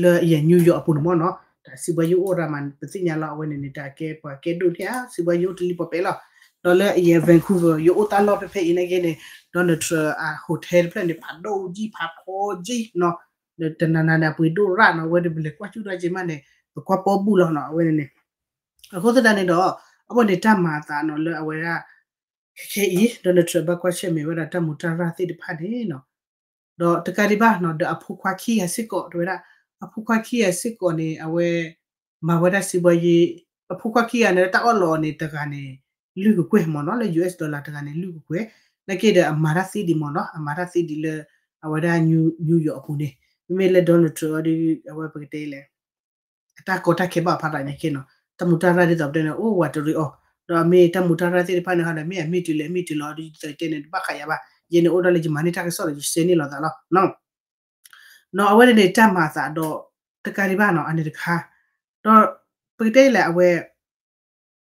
လၢအံၤ New York အပူၤန့ၣ်မ့ၢ်နီၤ တၢ်စံးဘှါယံၤအိၣ်ရၤမး ပသ့ၣ်ညါလီၤ အဝဲန့ၣ်န့ၣ် တၢ်ကဲပှၤကဲဒိၣ်န့ၣ်ဧါ စံးဘှါယံၤအိၣ်တလံၣ်ပီၣ်ပဲာ်လီၤ. ဒီးလၢအံၤ Vancouver ယအိၣ်တၢ်လီၢ်ဖဲဖဲအံၤန့ၣ်က့န့ၣ် Donald Trump အ hotel တဖျၢၣ်န့ၣ် ဖးဒိၣ်ကံ ဖးထီကံနီၤ တနၤနၤန့ၣ် အပှ့ၤဒိၣ်ရၣ်နီၤ အဝဲဒၣ်ပလဲၤကွၢ်ဆူၣ်ထီၣ်က့မးန့ၣ် ပကွၢ်ပီဘူၣ်လီၤနီၤ အဝဲန့ၣ်န့ၣ် အဃိသတးန့ၣ်ဒီး အဝဲန့ၣ်တၢ်မၤအသးနီၤ လၢအဝဲဒၣ် ခဲခဲအံၤ Donald Trump ဘၣ်ကွၢ်ဆၢၣ်မဲာ်ဝဲဒၣ်တၢ်မူးတၢ်ရၢ်သ့ၣ်တဖၣ်န့ၣ်နီၤ ဒီးတကးဒံးဘၣ်နီၤ ဒီးအဖိခွါခံဂၤစ့ၢ်ကီး တဲဝဲဒၣ် အဖိခွါခံဂၤစ့ၢ်ကီးန့ၣ် အဝဲ မၤဝဲဒၣ်စံးဘှါယံၤ အဖိခွါခံဂၤန့ၣ် တၢ်အီၣ်လီၤအီၤန့ၣ် တဂၤန့ၣ် လွံၢ်ကကွဲၢ်မ့ၢ်နီၤ လၢ US dollar တဂၤန့ၣ် လွံၢ်ကကွဲၢ် နာ်က့ဒီးအမၤတၢ်သ့ဒံးမ့ၢ်နီၤ အမၤတၢ်သ့ဒံးလၢ အဝဲဒၣ် New York အပူၤန့ၣ် မ့မ့ၢ်လၢ Donald Trump အီၤဒီး အဝဲပကတဲလဲၣ် အတၢ်ကီတၢ်ခဲဘၣ်ဖးဒိၣ်ညါက့နီၤ တၢ်မူးတၢ်ရၢ်ဒ်သိးပတဲန့ၣ် အိၣ်ဝးတရံးအီၤ ဒီးအမ့ၢ်တၢ်မူးတၢ်ရၢ်သ့ၣ်တဖၣ်န့ၣ်ဟီဒီး မ့ၢ်အမ့ၢ်တုၤလဲၣ် အမ့ၢ်တုၤလီၤ ဒ်သိးတဲန့ၣ် တဘၣ်ဃးယၤဘၣ် ယဲန့ၣ်အိၣ်ဒၣ်လၢ ယမၤန့ၢ်တၢ်ကစီၣ်ဒီး ယဆဲန့ၢ်လိာ်သးလီၤ နီၤ အဝဲန့ၣ်န့ၣ် တၢ်မၤအသးဒီး တကးဒံးဘၣ်နီၤ အန့ၣ်တခါ ဒီး ပကတဲလဲၣ် အဝဲ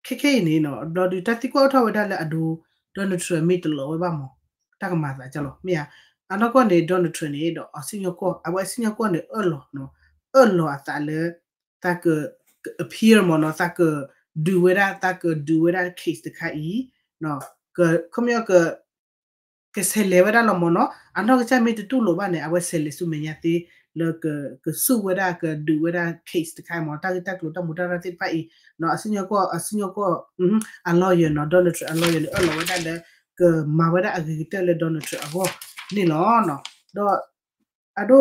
ခဲခဲအံၤန့ၣ်နီၤ ဘျီဒုးတၢ်သံကွၢ်အိၣ်ထီၣ်ဝဲဒၣ်လၢအဒိ Donald Trump မ့ၢ်တလီၤဝဲဘၣ်မး တၢ်ကမၤသးကလီၤ မ့ၢ်ဧါ အနီၢ်ကီၢ်န့ၣ် Donald Trump န့ၣ်ဒီး အစံၣ်ညီၣ်ကွီၢ် အဝဲအစံၣ်ညီၣ်ကွီၢ်န့ၣ် အၢၣ်လီၤနီၤ အၢၣ်လီၤအသးလၢ သးက appeal မ့ၢ်နီၤ သးကဒုးဝဲဒၣ် သးကဒုးဝဲဒၣ် case တခါအံၤ ခီပညီက ကဆဲးလဲၤဝဲဒၣ်လီၤမ့ၢ်နီၤ အနီၢ်ကစၢ်မ့ၢ်တတူၢ်လိာ်ဘၣ်န့ၣ် အဝဲဆဲးလဲၤဆူမဲာ်ညါသ့ လၢကဆူၣ်ဝဲဒၣ် ကဒုးဝဲဒၣ် case တခါအံၤမ့ၢ် တၢ်ဂ့ၢ်တၢ်ကျိၤတၢ်မူးတၢ်ရၢၢ်သ့ၣ်တဖၣ်အံၤ အစုညိၣ်ကီၢ် အစုညိၣ်ကီၢ် အ lawyer နီၤ Donald Trump အ lawyer န့ၣ် အၢၣ်လီၤဝဲဒၣ်လၢ ကမၤဝဲဒၣ်အဂ့ၤကတၢၢ်လၢ Donald Trump အဂီၢ်န့ၣ်လီၤ. ဒီး အဒိ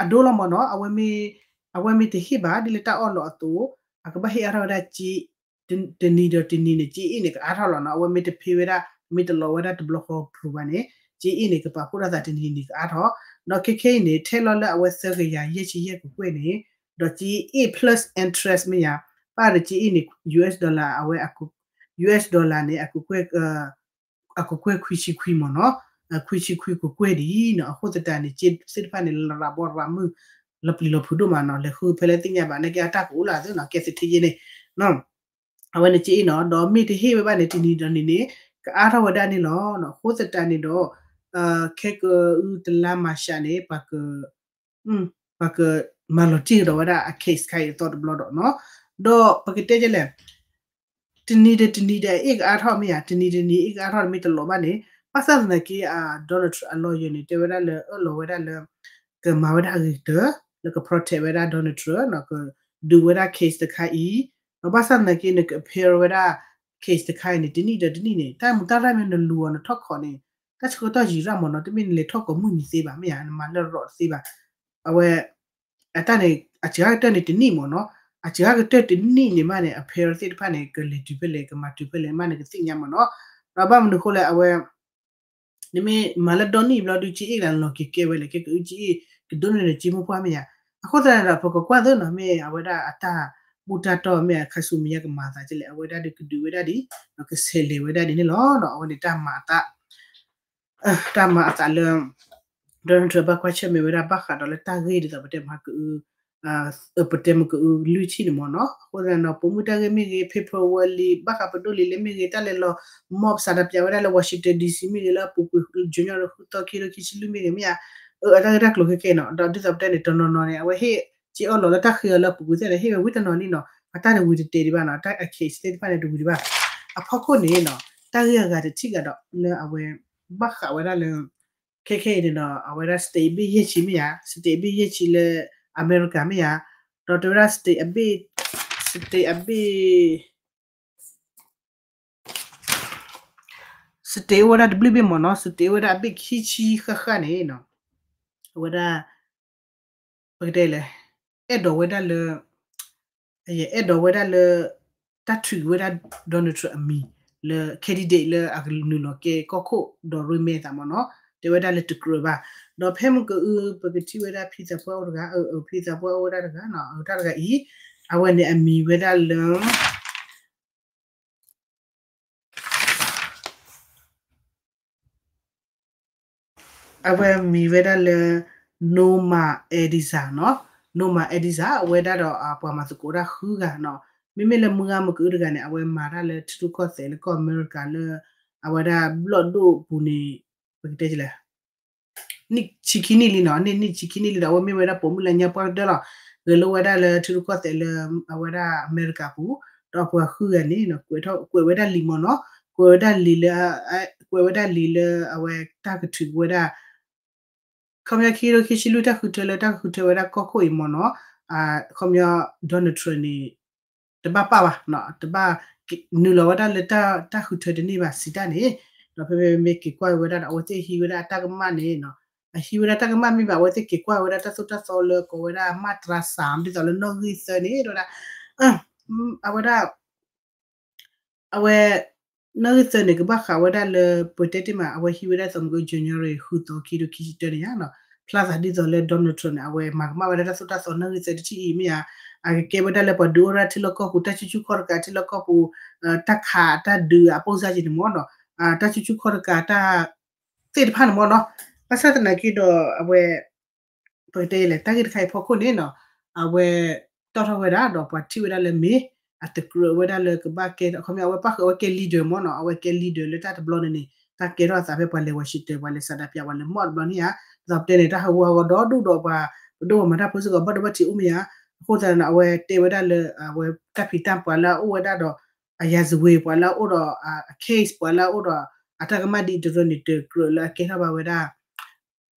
အဒိလီၤမ့ၢ်နီၤ အဝဲမ့ၢ်တဟ့ၣ်ဘၣ်ဒ်လၢတၢ်အီၣ်လီၤအသိး အကဘၣ်ဟ့ၣ်အါထီၣ်ဝဲဒၣ်က့ တနံၤဒီးတနံၤန့ၣ် က့အ့ၣ်န့ၣ် ကအါထီၣ်လီၤနီၤ. အဝဲမ့ၢ်တဖ့ဝဲဒၣ် မ့ၢ်တလီၤဝဲဒၣ်တဘျီဃီပူၤဘၣ်န့ၣ် က့အ့ၣ်န့ၣ် ကပာ်ဖှိၣ်ထီၣ်သးတနံၤတနံၤကအါထီၣ်. ဒီးခဲခဲအံၤန့ၣ် ထဲလီၤလၢအဝဲသၢကယၤယဲၢ်ဆံယဲၢ်ကကွဲၢ်န့ၣ် ဒီးက့အ့ၣ် plus interest မ့ၢ်ယါ ပၢ်ဒီးက့အ့ၣ်န့ၣ် US dollar အဝဲ US dollar န့ၣ် အကကွဲၢ် အကကွဲၢ်ခွံဆံခွံမ့ၢ်နီၤ, ခွံဆံခွံကကွဲၢ်ဒ်နီၤ. အဃိသတးန့ၣ် က့သ့ၣ်တဖၣ်န့ၣ် လၢရၤဘီရၤမုၢ် လီၤပျံၤလီၤဖုးဒိၣ်မးနီၤ. လဲၤဃုဖဲလဲၣ်သ့ၣ်ညါဘၣ် နာ်က့အတၢ်ကအိၣ်လၢအသ့နီၤ ကဲသ့ထဲယဲန့ၣ် အဝဲန့ၣ်က့အ့ၣ်နီၤ. ဒီးမ့ၢ်တဟ့ၣ်ဝဲဘၣ်န့ၣ် တနံၤဒီးနံၤန့ၣ် ကအါထီၣ်ဝဲဒၣ်န့ၣ်လီၤ. အဃိသတးန့ၣ်ဒီး ခဲကအုတလါမၤရှးန့ၣ် ပှၤက ပှၤကမၤလီၤတံၢ်ကဒီးဝဲဒၣ်အ case ခါအံၤအသီတဘျီဒီးနီၤ. ဒီးပကတဲဒ်လဲၣ် တနံၤဒီးတနံၤဒီးအ့ၣ်ကအါထီၣ်မ့ၢ်ဧါ, တနံၤဒီးတနံၤအ့ၣ်ကအါထီၣ်မ့ၢ်ဧါ, ဘၣ်ဆၣ်သနာ်က့ Donald Trump အ lawyer န့ၣ် တဲဝဲဒၣ်လၢအၢၣ်လီၤဝဲဒၣ်လၢ ကမၤဝဲဒၣ်အဂ့ၤကတၢၢ် လၢက protect ဝဲဒၣ် Donald Trump နီၤ, ကဒုးဝဲဒၣ် case တခါအံၤ, ဒီးဘၣ်ဆၣ်သနာ်က့ နက appeal ဝဲဒၣ် case တခါအံၤန့ၣ် တနံၣ်ဒီးတနံၣ်န့ၣ် တၢ်မူတၢ်ရၢ်မ့ၢ်နလူၤအီၤနထီၣ်ခိးန့ၣ် တၢ်ဆၢကတီၢ်ယံာ်ရၣ်မ့ၢ်နီၤ, တမ့ၢ်နလဲၤထီၣ်ကိးမုၢ်နံၤသ့ဘၣ်, မ့ၢ်ဧါ, နမၤလၢရီးတသ့ဘၣ်. အဝဲ အတၢ်န့ၣ် အစှၤကတၢၢ်န့ၣ်တနံၣ်မ့ၢ်နီၤ, အစှၤကတၢၢ်တနံၣ်န့ၣ်မးန့ၣ် appeal သ့ၣ်တဖၣ်န့ၣ် ကလဲၤတုၤဖဲလဲၣ် ကမၤတုၤဖဲလဲၣ်မးန့ၣ် ကသ့ၣ်ညါမ့ၢ်နီၤ. ဒီးဘၣ်မနုၤဃိလဲၣ် အဝဲ နမ့ၢ်မၤလၢဒီနံၣ်ဘျီဒုး က့အ့ၣ်လၢလီၤက့ၤကဲဝဲလဲၣ် ကဲကအုက့အ့ၣ် ကဒိးန့ၢ်နက့မိၢ်ပှၢ်မ့ၢ်ဧါ. အဃိသတးန့ၣ်ဒီး ပကကွၢ်သ့နီၤ မ့ၢ်အဝဲဒၣ်အတၢ်ဘူၣ်တၢ်တီၢ်မ့ၢ်အခါဆူမဲာ်ညါကမၤအသးဒ်လဲၣ်, အဝဲဒၣ်ဒုးကဒုးဝဲဒၣ်ဒ် ဒီးကဆဲးလဲၤဝဲဒၣ်ဒ်န့ၣ်လီၤ. အဝဲန့ၣ်တၢ်မၤအသး တၢ်မၤအသးလၢ Donald Trump ဘၣ်ကွၢ်ဆၢၣ်မဲာ်ဝဲဒၣ်ဘၣ်ဃးဒီးလၢတၢ်ဂ့ၢ်ဒ်သိးပတဲမဟါကအု ပတဲမကအုလွံၢ်ထံၣ်န့ၣ်မ့ၢ်နီၤ. အဃိသတးဒီး ပိာ်မုၣ်တၢ်ဂ့ၢ်မ့ၢ်ဂ့ၤ paperwork လံ ဘၣ်ဃးပဒိၣ်လံလဲၣ်မ့ၢ်ဂ့ၤ တၢ်လဲၤလီၤ mob စးထီးပၠးဝဲဒၣ်လၢ Washington D C မ့ၢ်ဂ့ၤ လၢအပူၤကွံာ် January ဃုသီ ခံကထိခံဆံလွံၢ်မ့ၢ်ဂ့ၤမ့ၢ်ဧါ, အတၢ်ဂ့ၢ်တၢ်ကျိၤခဲခဲနီၤ. ဒီးဒ်သိးပတဲန့ၣ် တနီၤနီၤန့ၣ် အဝဲဟ့ၣ်က့အီၣ်လီၤလၢတၢ်ဃ့အီၤလၢအပူၤကွံာ်သ့ၣ်န့ၣ် ဟ့ၣ်ဝဲဝံၤတနီၤလံနီၤ. အတၢ်တဝံၤတတဲာ်ဒံးဘၣ်နီၤ, တၢ်အ case သ့ၣ်တဖၣ်န့ၣ် တဝံၤဒံးဘၣ်. အဖီခိၣ်န့ၣ်နီၤ တၢ်ဂ့ၢ်အဂၤတထံၣ်ဂၤဒီးလၢအဝဲ ဘၣ်ဃးဝဲဒၣ်လၢ ခဲခဲအံၤန့ၣ်ဒီး အဝဲဒၣ် state ဘ့ၣ်ယဲၢ်ဆံမ့ၢ်ဧါ, state ဘ့ၣ်ယဲၢ်ဆံလၢအမဲရကၤမ့ၢ်ဧါ, ဒီးတဲဝဲဒၣ် state အဘ့ၣ် state အဘ့ၣ် state အိၣ်ဝဲဒၣ်တဘျုးဘ့ၣ်မ့ၢ်နီၤ, state အိၣ်ဝဲဒၣ်အဘ့ၣ်ခံဆံဃၣ်ဃၣ်န့ၣ်နီၤ, အဝဲဒၣ် ပကတဲလဲၣ် အဲၣ်ဒိးဝဲဒၣ်လၢ အဲၣ်ဒိးဝဲဒၣ်လၢ တၢ်ထုးဝဲဒၣ် Donald Trump အမံၤ လၢ candidate လၢအကနုာ်လီၤကဲကီၢ်ခိၣ်ဒီးရ့မဲအသးမ့ၢ်နီၤ, တဲဝဲဒၣ်လၢတကြၢးဘၣ်. ဒီးဖဲမ့ၢ်ကအု ပကထံၣ်ဝဲဒၣ်ဖံသးပှၢ်အိၣ်တဂၤ, ဖံသးပှၢ်အိၣ်ဝဲဒၣ်တဂၤ, တၢ်တဂၤအံၤ အဝဲန့ၣ်အမံၤဝဲဒၣ်လၢ အဝဲမံၤဝဲဒၣ်လၢ Norma Eliza နီၤ, Norma Eliza အဝဲဒၣ်ဒီးပှၤမၤသကိးတၢ်ဃုဂၤနီၤ, မ့မ့ၢ်လၢမုၢ်ဂၤမ့ၢ်ကအုတဂၤန့ၣ် အဝဲမၤတၢ်လၢထံရူၢ်ကီၢ်သဲးလၢကီၢ်အမဲရကၤလၢ အဝဲဒၣ်ဘျီၣ်ဒိၣ်ပူၤန့ၣ် ပကတဲလဲၣ် နံၣ်ဆံခံနံၣ်လံနီၤ, နံၣ်ဆံခံနံၣ်လံဒီး အဝဲမ့ၢ်ဝဲဒၣ်ပိာ်မုၣ်လၢညါပှၢ်ကတၢၢ်လီၤ, ဂဲၤလိာ်ဝဲဒၣ်လၢထံရူၢ်ကီၢ်သဲးလၢအဝဲဒၣ်အမဲရကၤပူၤ, ဒီးပှၤဃုဂၤန့ၣ် ကွဲးဝဲဒၣ်လံာ်မ့ၢ်နီၤ, ကွဲးဝဲဒၣ်လံာ်လၢ ကွဲးဝဲဒၣ်လံာ်လၢအဝဲတၢ်ကထုးဝဲဒၣ် ခီပညီခံကထိခံဆံလွံၢ်တၢ်ဃုထၢလၢတၢ်ဃုထၢဝဲဒၣ်ကီၢ်ခိၣ်အံၤမ့ၢ်နီၤ, ခီပညီ Donald Trump န့ၣ် တဘၣ်ပာ်ဘၣ်, တဘၣ်နုာ်လီၤဝဲဒၣ်လၢတၢ်ဃုထၢတန့ၢ်ဘၣ်စံးတၢ်န့ၣ်, ဒီးဖဲဖဲမ့ၢ်က့ၤကွၢ်ဝဲဒၣ်ဒီး အဝဲသ့ၣ်ဟံးဝဲဒၣ်အတၢ်ကမၣ်န့ၣ်, အဟံးဝဲဒၣ်တၢ်ကမၣ်မ့ၢ်ဘၣ် အဝဲသ့ၣ်က့ၤကွၢ်ဝဲဒၣ်တၢ်သိၣ်တၢ်သီလၢကိးဝဲဒၣ် မၢ်တြၤစၣ် ဒ်သိးလၢနီၣ်ဂံၢ်သၢန့ၣ် တဲဝဲဒၣ် အဝဲဒၣ် အဝဲ နီၣ်ဂံၢ်သၢန့ၣ် ကဘၣ်ဃးဝဲဒၣ်လၢ ပတဲတ့ၢ်မး အဝဲဟံးဝဲဒၣ်သီမ့ၢ်က January ဃုသီ ခံကထိခံဆံတၢန့ၣ်ဧါ, ဖျါသးဒ်သိးလၢ Donald Trump န့ၣ် အဝဲမၤကမၣ်ဝဲဒၣ်တၢ်သိၣ်တၢ်သီနီၣ်ဂံၢ်သၢတထံၣ်အံၤမ့ၢ်ဧါ, အကကဲဝဲဒၣ်လၢပှၤဒုးအိၣ်ဝဲဒၣ်ထံလီၢ်ကီၢ်ပူၤ တၢ်ဆူၣ်ဆူၣ်ခီၣ်တကးထံလီၢ်ကီၢ်ပူၤ, တၢ်ခးတၢ်ဒုးအပိၢ်စါက့ၤန့ၣ်မ့ၢ်နီၤ, တၢ်ဆူၣ်ဆူၣ်ခီၣ်တကးတၢ် သ့ၣ်တဖၣ်န့ၣ်မ့ၢ်နီၤ, ဘၣ်ဆၣ်သနာ်က့ဒီးအဝဲ ပကတဲလဲၣ် တၢ်ဂ့ၢ်တခါအံၤဖီခိၣ်န့ၣ်နီၤ, အဝဲတီၣ်ထီၣ်ဝဲဒၣ်ဒီးပှၤထံၣ်ဝဲဒၣ်လၢမ့ၢ် အတကြၢးဝဲဒၣ်လၢကဘၣ်ကဲ ခီပညီ အဝဲပၣ်ဃုာ်အဝဲကဲ leader မ့ၢ်နီၤ, အဝဲကဲ leader လၢတၢ်တဘျီန့ၣ်န့ၣ် တၢ်ကဲထီၣ်အသးဖဲပှၤလဲၤ Washington ပှၤလဲၤ ဆန္ဒပြ ပှၤလဲၤ mob တဘျီန့ၣ်ဧါ, ဒ်သိးပတဲန့ၣ် တၢ်ဟးဂူာ်ဟးဂီၤဒီဒူၣ်ဒီးပှၤ ပဒိၣ်ပှၤမၤတၢ်ဖိစ့ၢ်ကီး ဘၣ်ဒိဘၣ်ထံးအိၣ်မ့ၢ်ဧါ, အဃိသတးန့ၣ် အဝဲတဲဝဲဒၣ်လၢ အဝဲတၢ်ဖံးတၢ်ပှၤလၢအအိၣ်ဝဲဒၣ်ဒီး အရာဇဝင် ပှၤလၢအအိၣ်ဒီး အ case ပှၤလၢအအိၣ်ဒီး အတၢ်ကမၣ်ဒ်အံၤတရၢန့ၣ် တကြၢးလၢအကဲထီၣ်ဘၣ်ဝဲဒၣ်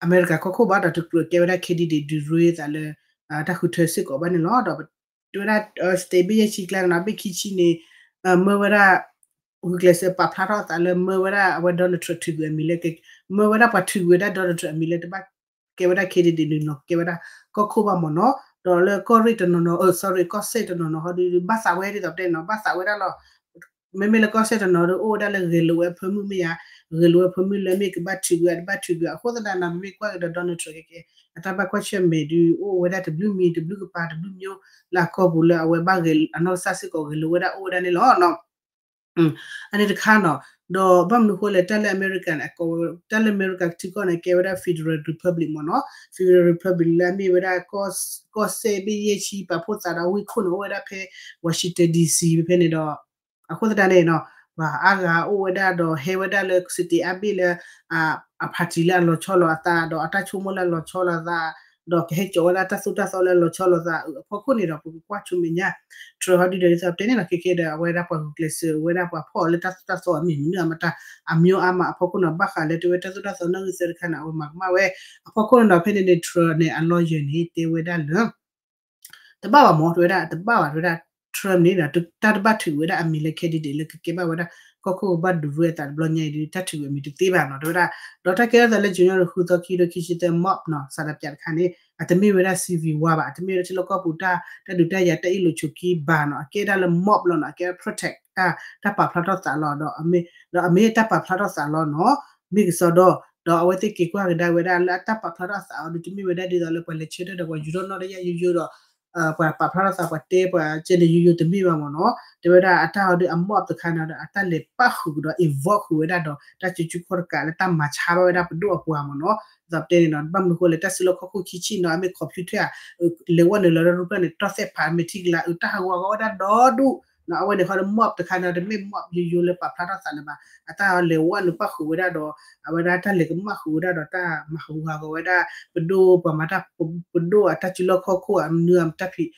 အမဲရကၤကီၢ်ခိၣ်ဘၣ်ဒီး တကြၢးကဲဝဲဒၣ် candidate ဒုးရ့သးလၢ တၢ်ဃုထၢစ့ၢ်ကီးဘၣ်န့ၣ်လီၤ. ဒီးတဲဝဲဒၣ် state ဘ့ၣ်ယဲၢ်ဆံကျါန့ၣ်နီၤ ဘ့ၣ်ခံဆံန့ၣ် မၢဝဲဒၣ် ဂုာ်ကျဲးစၢးပာ်ဖျါထီၣ်အသးလၢမၢဝဲဒၣ်အဝဲ Donald Trump ထုးကွံာ်အမံၤလၢ မၢဝဲဒၣ်ပှၤထုးကွံာ်ဝဲဒၣ် Donald Trump အမံၤလၢတဘၣ်ကဲဝဲဒၣ် candidate ဒုးနီၤ ကဲဝဲဒၣ်ကီၢ်ခိၣ်ဘၣ်မ့ၢ်နီၤ. ဒီးလၢကီၢ်ရ့ၣ်တနီၤနီၤ အ sorry ကီၢ်စဲၣ်တနီၤနီၤဟီဒုး ဘၣ်သးဝဲဒ်သိးပတဲန့ၣ်နီၤ ဘၣ်သးဝဲဒၣ်လီၤ မ့မ့ၢ်လၢကီၢ်စဲၣ်တနီၤဒီး အိၣ်ဝဲဒၣ်လၢဂဲၤလိာ်ဝဲအဖၢမုၢ်မ့ၢ်ဧါ, ဂဲၤလိာ်ဝဲအဖၢမုၢ်လၢမ့ၢ်ကဘၣ်ထုးကွံာ်အတဘၣ်ထုးကွံာ် အဃိသတးန့ၣ် မ့မ့ၢ်ကွၢ်ကဒီး Donald Trump ခဲကဲ အတၢ်ဘၣ်ကွၢ်ဆၢၣ်မဲာ်ဒုး အိၣ်ဝဲဒၣ်တဘျုးမံၤတဘျုးကပၤတဘျုးမျိုး လၢအကီၢ်ပူၤလၢအဝဲဘၣ်ဂဲၤအနီၢ်ကစၢ်စ့ၢ်ကီးဂဲၤလိာ်ဝဲဒၣ်အိၣ်ဝဲဒၣ်န့ၣ်လီၤ. အန့ၣ်တခါနီၤ, ဒီးဘၣ်မနုၤဃိလဲၣ် တၢ်လၢအမဲရကၤန့ၣ် အကိးဝဲ တၢ်လၢအမဲရကၤထံကီၢ်န့ၣ် ကဲဝဲဒၣ် federal republic မ့ၢ်နီၤ, federal republic လၢအမ့ၢ်ဝဲဒၣ် ကီၢ်စဲၣ်ဘ့ၣ်ယဲၢ်ဆံပာ်ဖှိၣ်သးဒီးဝ့ၢ်ခိၣ်န့ၣ် အိၣ်ဝဲဒၣ်ဖဲ Washington D C ဖဲန့ၣ်ဒီး အဃိသတးန့ၣ်နီၤ ပှၤအါဂၤအိၣ်ဝဲဒၣ်ဒီးဟဲဝဲဒၣ်လၢ city အါဘ့ၣ်လၢ အ party လၢအလီၤဆီလိာ်အသး ဒီးအတၢ်ဆိကမိၣ်လၢအလီၤဆီလိာ်အသး ဒီးကဟဲကၠီၤဝဲဒၣ်တၢ်သိၣ်တၢ်သီလၢအလီၤဆီလိာ်သးအဖီခိၣ်န့ၣ်ဒီး ပကကွၢ်ဆူမဲာ်ညါ Trump ဟီဒုဒီးဒ်သိးပတဲန့ၣ်နီၤ ခဲကဲဒီး အဝဲဒၣ်ပှၤဂုာ်ကျဲးစၢးဝဲဒၣ်ပှၤဖီၣ်အီၤလၢတၢ်သိၣ်တၢ်သီအမံၤမနုၤအမတၤ အမျိုးအါမးအဖီခိၣ်န့ၣ် ဘၣ်ဃးလၢတဲဝဲတၢ်သိၣ်တၢ်သီနီၣ်ဂံၢ်သၢတခါန့ၣ် အဝဲမၤကမၣ်ဝဲ အဖီခိၣ်န့ၣ်ဒီး ဖဲန့ၣ်န့ၣ် Trump န့ၣ် အ lawyer န့ၣ် တဲဝဲဒၣ်လၢ တဘၣ်ဘၣ်မ့ၢ် တဲဝဲဒၣ် တဘၣ်ဘၣ် တဲဝဲဒၣ် Trump န့ၣ်ဒီး တၢ်တဘၣ်ထုးကွံာ်ဝဲဒၣ်အမံၤလၢ candidate လၢကကဲဘၣ်ဝဲဒၣ် ကီၢ်ခိၣ်ကဘၣ်ဒုးရဲအသးတဘျီညါအံၤဒီး တၢ်ထုးကွံာ်အမံၤတသ့ဘၣ်နီၤ တဲဝဲဒၣ် ဒီးတၢ်ကဲထီၣ်သးလၢ January ဃုသီခံကထိခံဆံသၢ mob နီၤ ဆန္ဒပြ တခါန့ၣ် အတမ့ၢ်ဝဲဒၣ် civil war ဘၣ် အတမ့ၢ်ဝဲဒၣ်ထံလီၢ်ကီၢ်ပူၤတၢ် တၢ်ဒုးတၢ်ယၤတၢ်အ့ၣ်လိာ်ဆိးက့ဘၣ်နီၤ အကဲဒၣ်လၢ mob လီၤနီၤ အကဲဒၣ် protest တၢ် တၢ်ပာ်ဖျါထီၣ်သးလီၤ ဒီးအမ့ၢ် ဒီးအမ့ၢ်တၢ်ပာ်ဖျါထီၣ်သးလီၤနီၤ မ့ၢ်ကစီဒီ ဒီးအဝဲသ့ၣ်က့ၤကွၢ်ကဒါဝဲဒၣ်လၢအတၢ်ပာ်ဖျါထီၣ်သးအီၤဒီး တမ့ၢ်ဝဲဒၣ်ဒ်သိးလၢပှၤလဲၤဆၢထၢၣ်ဒီးပှၤယူၤထီၣ်နီၣ်တယၢ်ယိယိဒီး ပှၤပာ်ဖျါထီၣ်သးပှၤတဲပှၤကဲန့ၣ်ယိယိတမ့ၢ်ဘၣ်မ့ၢ်နီၤ တဲဝဲဒၣ်အတၢ်အီၤဒီးအ mob တခါန့ၣ်ဒီး အတၢ်လဲၤပၣ်ဃုာ်ကဒီး involve ဃုာ်ဝဲဒၣ်ဒီး တၢ်စုဆူၣ်ခီၣ်တကးလၢတၢ်မၤဆါဘၣ်ဝဲဒၣ်ပဒိၣ်အပှၤမ့ၢ်နီၤ ဒ်သိးပတဲန့ၣ်နီၤ ဘၣ်မနုၤဃိလဲၣ် တၢ်စုလီၢ်ခီၣ်ခိၣ်ခံဆံနီၤ အမ့ၢ် computer လဲၤဝဲနုာ်လီၤဒီးရူပၢၢ်န့ၣ် တီၢ်သဲၣ်ဖးမဲာ်ထံကလၤအုး တၢ်ဟးဂူာ်ဟးဂီၤဝဲဒၣ်ဒီဒူၣ်နီၤ အဝဲန့ၣ်ဃီဒီး mob တခါန့ၣ်ဒီး တမ့ၢ် mob ယိယိလၢပာ်ဖျါထီၣ်သးလၢၤဘၣ် အတၢ်လဲၤဝဲနုာ်ပၣ်ဃုာ်ဝဲဒၣ်ဒီး အဝဲဒၣ်တၢ်လဲၤကမၣ်ဃုာ်ဝဲဒၣ်ဒီး တၢ်မၤဟးဂူာ်ဟးဂီၤဝဲဒၣ် ပဒိၣ်ပှၤမၤတၢ် ပဒိၣ်အတၢ်စုလီၢ်ခီၣ်ခိၣ်အမနုၤအတၢ်ဖံး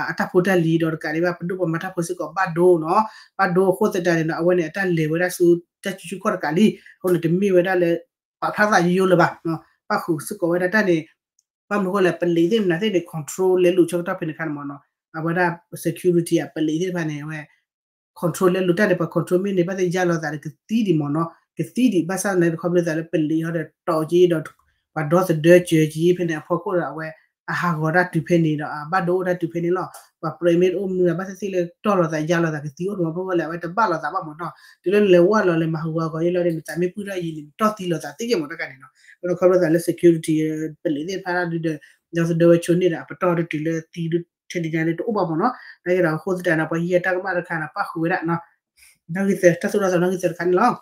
အတၢ်ဖိတၢ်လံၤဒီးတကးဒံးဘၣ် ပဒိၣ်ပှၤမၤတၢ်ဖိစ့ၢ်ကီးဘၣ်ဒိနီၤ ဘၣ်ဒိအဃိသတးန့ၣ်ဒီး အဝဲန့ၣ်အတၢ်လဲၤဝဲဒၣ်ဆူ တၢ်စုဆူၣ်ခီၣ်တကးလံ အဃိန့ၣ် တမ့ၢ်ဝဲဒၣ်လၢ ပာ်ဖျါသးယိယိလၢၤဘၣ် ပၣ်ဃုာ်စ့ၢ်ကီးဝဲဒၣ်တၢ်န့ၣ် ဘၣ်မနုၤဃိလဲၣ် ပလံးသ့ၣ်မနုၤသ့ၣ်န့ၣ် control လဲလိာ်ဆၢကတီၢ်ဖဲန့ၣ်အခါန့ၣ်မ့ၢ်နီၤ အဝဲဒၣ် security အပလံးသ့ၣ်တဖၣ်န့ၣ် အဝဲ control လဲလိာ်တၢ်န့ၣ် ပှၤ control မ့ၢ်န့ၣ် ဘၣ်သ့ၣ်ယါလီၤသးဒီးကသံဒံးမ့ၢ်နီၤ ကသံဒံး ဘၣ်ဆၣ်သနာ်က့ ခီဖျိသးလၢပလံးဟီဒီးတီၢ်က့ဒီး ပှၤဒီသဒၢစၢၤက့ဖဲန့ၣ်အဖီခိၣ်ဒီး အဝဲ အဟးဂီၤတၢ်တုၤဖဲန့ၣ်ဒီး အဘၣ်ဒိအိၣ်တၢ်တုၤဖဲန့ၣ်လီၤ ပှၤပြဲးမ့ၢ်တအိၣ်မနုၤ ဘၣ်သ့ၣ်သ့ၣ်လၢတီၢ်လီၤသးယါလီၤသးကသံအိၣ်တမံၤ ဖီခိၣ်လဲၣ် အဝဲတဘၣ်လီၤသးဘၣ်မ့ၢ်နီၤ တုၤလၢနလဲၤဝဲလီၤလဲၤမၤဟးဂူာ်ဟးဂီၤယဲလီၤဒီး နသးမ့ၢ်ပုၢ်ထီၣ်ယံၤန့ၣ် နတီၢ်သံလီၤသးသ့ၣ်က့မ့ၢ်တခါန့ၣ်နီၤ ခီဖျိသးလၢ security ပလံးသ့ၣ်တဖၣ်ဒုဒီး ဒီသဒၢဝဲဆိန့ၣ်ဒီး အပတီၢ်တတုၤလၢသံထဲန့ၣ်ညါန့ၣ်တအိၣ်ဘၣ်မ့ၢ်နီၤ နာ်က့ဒီးအဃိသတးဒီး ပှၤဟံးအတၢ်ကမၣ်တခါန့ၣ် ပၣ်ဃုာ်ဝဲဒၣ်နီၤ နီၣ်ဂံၢ်သၢ တၢ်သိၣ်တၢ်သီနီၣ်ဂံၢ်သၢတခါန့ၣ်လီၤ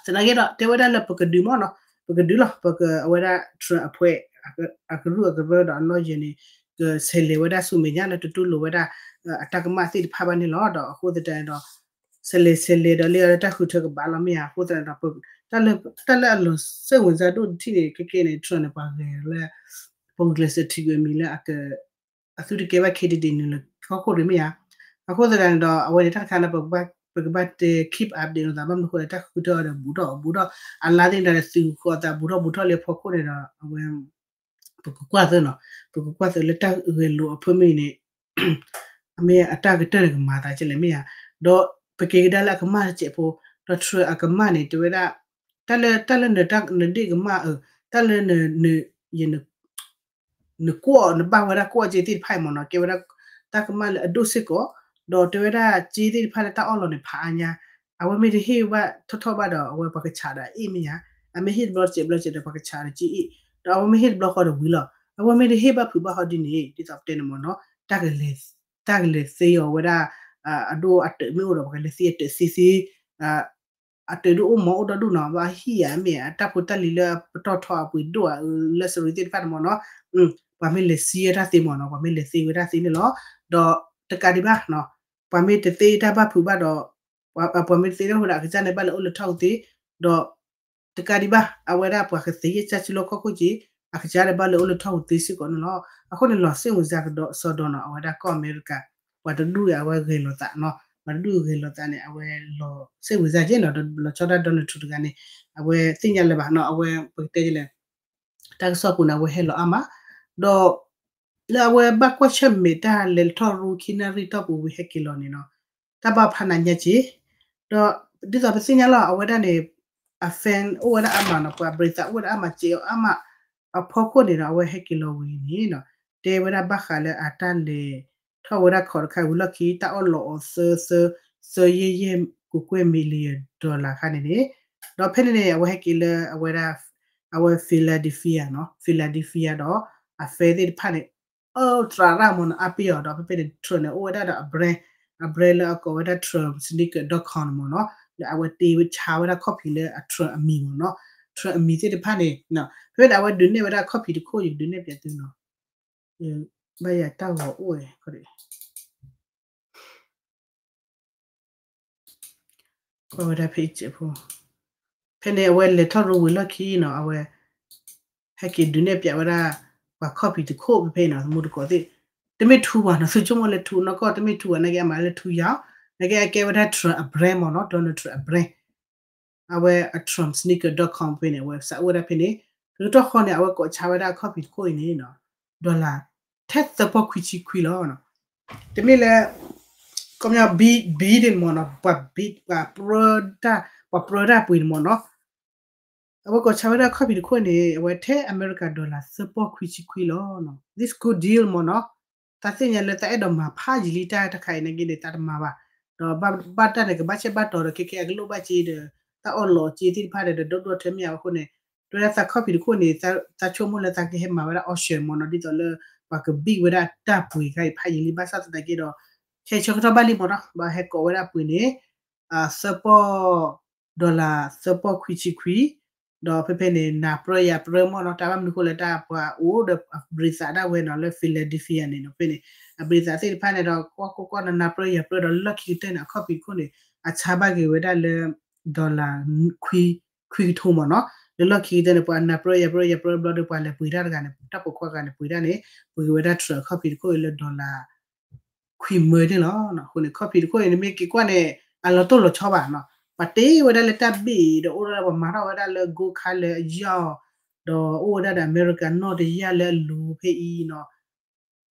သနာ်က့ဒီး တဲဝဲဒၣ်လၢပကဒုးမ့ၢ်နီၤ ပကဒုးလီၤ ပက အဝဲဒၣ် Trump အဖှဲး အကရူၢ်အကရၢဒီးအ lawyer န့ၣ် ကဆဲးလဲၤဝဲဒၣ်ဆူမဲာ်ညါလၢတတူၢ်လိာ်ဝဲဒၣ် အတၢ်ကမၣ်သ့ၣ်တဖၣ်ဘၣ်န့ၣ်လီၤ ဒီးအဃိသတးဒီး ဆဲးလဲၤဆဲးလဲၤဒီးလၢအတၢ်ဃုထၢကဘၣ်လီၤမ့ၢ်ဧါ အဃိသတးဒီး တၢ်လၢအလီၤစ့ၢ်ဝံၤစၢ်ဒိၣ်တထံၣ်န့ၣ် ခဲကဲန့ၣ် Trump န့ၣ် ပှၤဂဲၤလၢ ပှၤဂုာ်ကျဲးစၢးထုးကွံာ်အမံၤလၢ အသုတကဲဘၣ် candidate နုာ်လီၤဟီၣ်ခိၣ်ရ့ၣ်မ့ၢ်ဧါ အဃိသတးန့ၣ်ဒီး အဝဲန့ၣ်တၢ်တခါန့ၣ် ပကဘၣ်တဲ keep update လိာ်သး ဘၣ်မနုၤဃိလဲၣ် တၢ်ဃုထၢအီၤဒီးဘူးထီၣ်ဘူးထီၣ် အလါသ့ၣ်တဖၣ်ဒီးသုးဃီသးဘူးထီၣ်ဘူးထီၣ်လၢအဖီခိၣ်န့ၣ်ဒီး အဝဲ ပကကွၢ်သ့နီၤ ပကကွၢ်သ့လၢတၢ်ဂဲၤလိာ်အဖၢမ့ၢ်န့ၣ် အမ့ၢ်အတၢ်ကတၢၢ်န့ၣ်ကမၤသးကဲလဲၣ်မ့ၢ်ဧါ ဒီးပက့ၤကဒါလၢအကမၣ်တစဲးဖိ ဒီး Trump အကမၣ်န့ၣ် တဲဝဲဒၣ် တၢ်လၢ တၢ်လၢန နဒ့ၣ်ကမၣ် တၢ်လၢ န နကွီၢ် နဘၣ်ဝဲဒၣ်ကွီၢ်က့သ့ၣ်တဖၣ်အံၤမ့ၢ်နီၤ ကဲဝဲဒၣ် တၢ်ကမၣ်လၢအဒိၣ်စ့ၢ်ကီး ဒီးတဲဝဲဒၣ်က့သ့ၣ်တဖၣ်လၢတၢ်အီၣ်လီၤန့ၣ် ဖးအါညါ အဝဲမ့ၢ်တဟ့ၣ်ဘၣ်ထီၣ်ထီၣ်ဘၣ်ဒီး အဝဲပှၤကဆးဒီးအအ့ၣ်မ့ၢ်ညါ အမ့ၢ်ဟ့ၣ်တဘျီစဲးဘျီစဲးဒီးပှၤကဆးဒီးက့အ့ၣ် ဒီးအဝဲမ့ၢ်ဟ့ၣ်တဘျီဃီဒီးဝံၤလီၤ အဝဲမ့ၢ်တဟ့ၣ်ဘၣ်ဖုးဘၣ်ဃီဒ်န့ၣ် ဒ်သိးပတဲန့ၣ်မ့ၢ်နီၤ တၢ်ကလဲၤသ့အီၤဝဲဒၣ် အဒိၣ်အတၢးမ့ၢ်အိၣ်ဒီး ပှၤကလဲၤသ့အတၢးသ့သ့ အတၢးဒိၣ်အိၣ်မၤအိၣ်ဒီဒူၣ်နီၤ ဘၣ်ဟံၣ်ဧါမ့ၢ်ဧါ တၢ်ဖိတၢ်လံၤလၢပတီၢ်ထီအပှ့ၤဒိၣ်ဧါ လၢစရံသ့ၣ်တဖၣ်န့ၣ်မ့ၢ်နီၤ ပှၤမ့ၢ်လဲၤသ့ဝဲတၢ်သ့မ့ၢ်နီၤ ပှၤမ့ၢ်လဲၤသ့ဝဲတၢ်သ့န့ၣ်လီၤ ဒီးတကးဒံးဘၣ်နီၤ ပှၤမ့ၢ်တသ့တၢ်ဘၣ်ဖုးဘၣ်ဒီး ပှၤမ့ၢ်တသ့တၢ်ဘၣ်ဖုးဒီး အကစၢ်န့ၣ်ဘၣ်လဲၤအိၣ်လၢထီၣ်ဟူးသ့ ဒီး တကးဒံးဘၣ် အဝဲဒၣ်ပှၤကသ့ယဲၢ်ကၢ်စုလီၢ်ခီၣ်ခိၣ်က့ အကစၢ်န့ၣ်ဘၣ်လဲၤအိၣ်လၢထီၣ်ဟူးသ့စ့ၢ်ကီးန့ၣ်လီၤ အဃိန့ၣ်လီၤစ့ၣ်ဝံၤစၢ်ကဒီးစီဒီးနီၤ အဝဲဒၣ်ကီၢ်အမဲရကၤ ပှၤတဒူၣ်အံၤအဝဲဂဲၤလိာ်သးနီၤ ပှၤတဒူၣ်ဂဲၤလိာ်သးန့ၣ် အဝဲလီၤစ့ၣ်ဝံၤစၢ်က့နီၤ လီၤဆီဒၣ် Donald Trump တဂၤန့ၣ် အဝဲသ့ၣ်ညါလၢၤဘၣ်နီၤ အဝဲပကတဲယလဲၣ် တၢ်ကစီၣ်ပူၤန့ၣ် အဝဲဟဲလီၤအါမး, ဒီး လၢအဝဲဘၣ်ကွၢ်ဆၢၣ်မဲာ်တၢ်လဲၤထီၣ်ရူခံနၣ်ရံၣ်တီၢ်ပူၤဝံၤဟဲက့ၤလီၤန့ၣ်နီၤ, တၢ်ဘၣ်ဖးနးညါက့ၤ, ဒီးဒ်သိးပသ့ၣ်ညါလီၤ အဝဲဒၣ်န့ၣ် အ fan အိၣ်ဝဲဒၣ်အါမးနီၤ, ပှၤဘရံသးအိၣ်ဝဲဒၣ်အါမး စဲးအီၤအါမး, အဖီခိၣ်န့ၣ်ဒီး အဝဲဟဲက့ၤလီၤဝံၤန့ၣ်နီၤ, တဲဝဲဒၣ်ဘၣ်ဃးလၢအတၢ်လဲၤထီၣ်ဝဲဒၣ်ခီတခါဝံၤလီၢ်ခံ တၢ်အီၣ်လီးအီၤသၢ သၢ သၢယဲၢ်ယဲၢ် ကကွဲၢ် million dollar ခါန့ၣ်န့ၣ်, ဒီးဖဲန့ၣ်န့ၣ် အဝဲဟဲက့ၤလၢအဝဲဒၣ် အဝဲ Philadelphia နီၤ, Philadelphia ဒီး အ fan သ့ၣ်တဖၣ်န့ၣ် အၢ သရၣ်ရၣ်မ့ၢ်နီၤ အါပ့ၢ်အီၤဒီး ဖဲဖဲန့ၣ် Trump န့ၣ် အိၣ်ဝဲဒၣ်ဒီးအ brand, အ brand လၢအကိးဝဲဒၣ် trump sneaker dot com န့ၣ်မ့ၢ်နီၤ, လၢအဝဲတ့ဝဲဆါဝဲဒၣ် copy လၢအ Trump အမံၤမ့ၢ်နီၤ, Trump အမံၤသ့ၣ်တဖၣ်န့ၣ်, ဖဲဖဲန့ၣ် အဝဲဒုးနဲၣ်ဝဲဒၣ် copy တခိၣ် ယကဒုးနဲၣ်ပျးသုနီၤ, ဘၣ်ယၤတၢ်ဂီၤအိၣ်ဝဲ ကွၢ်ဝဲဒၣ်ဖဲအံၤဖိ, ဖဲန့ၣ် အဝဲလဲၤထီၣ်ရိဝံၤလီၢ်ခံနီၤ အဝဲ ဟဲက့ၤဒုးနဲၣ်ပျးဝဲဒၣ် ပှၤ copy တခိၣ်ဖဲဖဲနီၤ သမူတကိးသ့ၣ်, တမ့ၢ်ထူဘၣ်နီၤ သုဆိကမိၣ်လၢထူနီၢ်ကီၢ် တမ့ၢ်ထူဘၣ် နာ်က့အမၤလၢထူယၤ, နာ်က့အကဲဝဲဒၣ် Trump အ brand မ့ၢ်နီၤ Donald Trump အ brand အဝဲအ trump sneaker dot com ဖဲန့ၣ် အဝဲစးအိၣ်ဝဲဒၣ်ဖဲန့ၣ်, တကတီၢ်ဃီန့ၣ် အဝဲကိးဆါဝဲဒၣ် copy တခိၣ်အံၤန့ၣ်နီၤ, dollar ထဲသၢပီၢ်ခွံဆံခွံလီၤ. တမ့ၢ်လၢ ကီၢ်မညီ bid bid န့ၣ်မ့ၢ်နီၤ ပှၤ bid ပှၤပြၢတၢ် ပှၤပြၢတၢ်ပှ့ၤန့ၣ်မ့ၢ်နီၤ, အဝဲကိးဆါဝဲဒၣ် copy တခိၣ်န့ၣ် အဝဲထဲအမဲရကၤ dollar သၢပီၢ်ခွံဆံခွံလီၤ. This good deal မ့ၢ်နီၤ, သးသ့ၣ်ညါလၢသးအဲၣ်ဒိးမၤဖးယံာ်လံတၢ်တခါအံၤနာ်က့န့ၣ် သးတမၤဘၣ်, ဒီးဘၣ်တၢ်န့ၣ် ကဘၣ်ဆဲးဘၣ်တီၤဒီး ခဲခဲအကလိၣ်ဘၣ်က့ဒီး တၢ်အီၣ်လီးက့သ့ၣ်တဖၣ်ဒီး ဒီးဒိၣ်ဒိၣ်ထၢမ့ၢ်အဝဲအဃိန့ၣ်, တဲဝဲဒၣ်သး copy တခိၣ်န့ၣ် သးဆိကမိၣ်လၢသးကဟဲမၤဝဲဒၣ် auction မ့ၢ်နီၤ ဒ်သိးလၢ ပှၤက bid ဝဲဒၣ်တၢ်ပှ့ၤခါအံၤဖးယံာ်လံ ဘၣ်ဆၣ်သနာ်က့ဒီး ခဲဆၢကတီၢ်ဘၣ်လံမ့ၢ်နီၤ ဘၣ်ဟဲကိးဝဲဒၣ်ပှ့ၤန့ၣ် သၢပီၢ် dollar သၢပီၢ်ခွံဆံခွံ, ဒီးဖဲဖဲန့ၣ် နၢ်ပြၢယၤပြၢမ့ၢ်နီၤ တၢ်ဘၣ်မနုၤဃိလဲၣ် တၢ်ပှၤအိၣ်ဒီးအဘရံသးဒၣ်ဝဲနီၤ လၢ Philadelphia န့ၣ်နီၤ ဖဲန့ၣ် အဘရံသးသ့ၣ်တဖၣ်န့ၣ်ဒီး ကွၢ်ကွၢ်ကွၢ်နီၤ နၢ်ပြၢယၤပြၢဒီးလၢလီၢ်ခံကတၢၢ်န့ၣ် အ copy တခိၣ်န့ၣ် အဆါဘၣ်က့ၤဝဲဒၣ်လၢ dollar ခွံကထိမ့ၢ်နီၤ, လၢလီၢ်ခံကတၢၢ်န့ၣ် ပှၤနၢ်ပြၢယၤပြၢယၤပြၢဘျီဒီး ပှၤလဲၤပှ့ၤတၢ်တဂၤန့ၣ် တၢ်ပိာ်ခွါတဂၤန့ၣ် ပှ့ၤတၢ်န့ၣ် ပှ့ၤက့ၤဝဲဒၣ် Trump copy တခိၣ်အံၤလၢ dollar ခွံမၢန့ၣ်လီၤ. အဃိန့ၣ် copy တခိၣ်အံၤ နမ့ၢ်က့ၤကွၢ်န့ၣ် အလီၤတိၢ်လီၤဆီဘၣ်နီၤ, ပှၤတ့ဝဲဒၣ်လၢတၢ်ဘ့ၣ်အံၤဒီး အိၣ်ဒၣ်ပှၤမၤထီၣ်ဝဲဒၣ်လၢ gold ခါလၢအယီၢ်, ဒီးအိၣ်ဝဲဒၣ်ဒီး အမဲရကၤနီၣ်တယၢ်လၢအလိၤဖဲအံၤနီၤ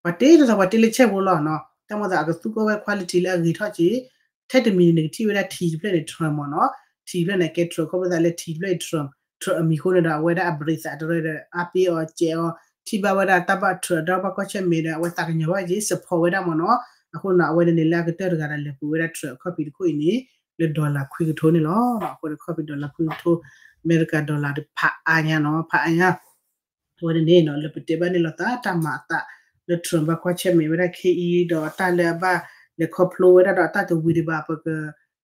ပှၤတ့တသီ ပှၤတ့လၢဆဲးဖိလီၤနီၤ, တၢ်မၤသးအကသူကီၢ်ဝဲ quality လၢအဂ့ၤထီၣ်က့ၤ, ထဲတမံၤန့ၣ် နကထံၣ်ဝဲဒၣ်ထံတဖျၢၣ်န့ၣ် Trump မ့ၢ်နီၤ, ထံတဖျၢၣ်န့ၣ် ကဲ Trump ခီဖျိသးလၢထံတဖျၢၣ်အံၤ Trump, Trump အမံၤအဃိန့ၣ်ဒီး အဝဲဒၣ်အဘရံသးတရၢဒီး အါပ့ၢ်အီၤစဲးအီၤ, ထံၣ်ဘၣ်ဝဲဒၣ်တၢ်ဘၣ် Trump ဒီးဘၣ်ကွၢ်ဆၢၣ်မဲာ်ဒီး အဝဲသးကညီၤဘၣ်က့ၤ support ဝဲဒၣ်မ့ၢ်နီၤ, အဃိန့ၣ် အဝဲန့ၣ်န့ၣ်လၢအကတၢၢ်တဂၤဒီးလဲၤပှ့ၤဝဲဒၣ် Trump copy တခိၣ်အံၤန့ၣ် လၢ dollar ခွံကထိန့ၣ်လီၤ. အဃိန့ၣ် copy dollar ခွံကထိ အမဲရကၤ dollar တဖးအါညါနီၤ ဖးအါညါ အဝဲန့ၣ်န့ၣ်နီၤ လၢပတဲဘၣ်န့ၣ်လိာ်သး တၢ်မၤအသးလၢ Trump ဘၣ်ကွၢ်ဆၢၣ်မဲာ်ဝဲဒၣ်ခဲအံၤ ဒီးတၢ်လၢအဘၣ်လဲၤခီဖျိဝဲဒၣ်ဒီးအတၢ်တဝံၤဒံးဘၣ် ပက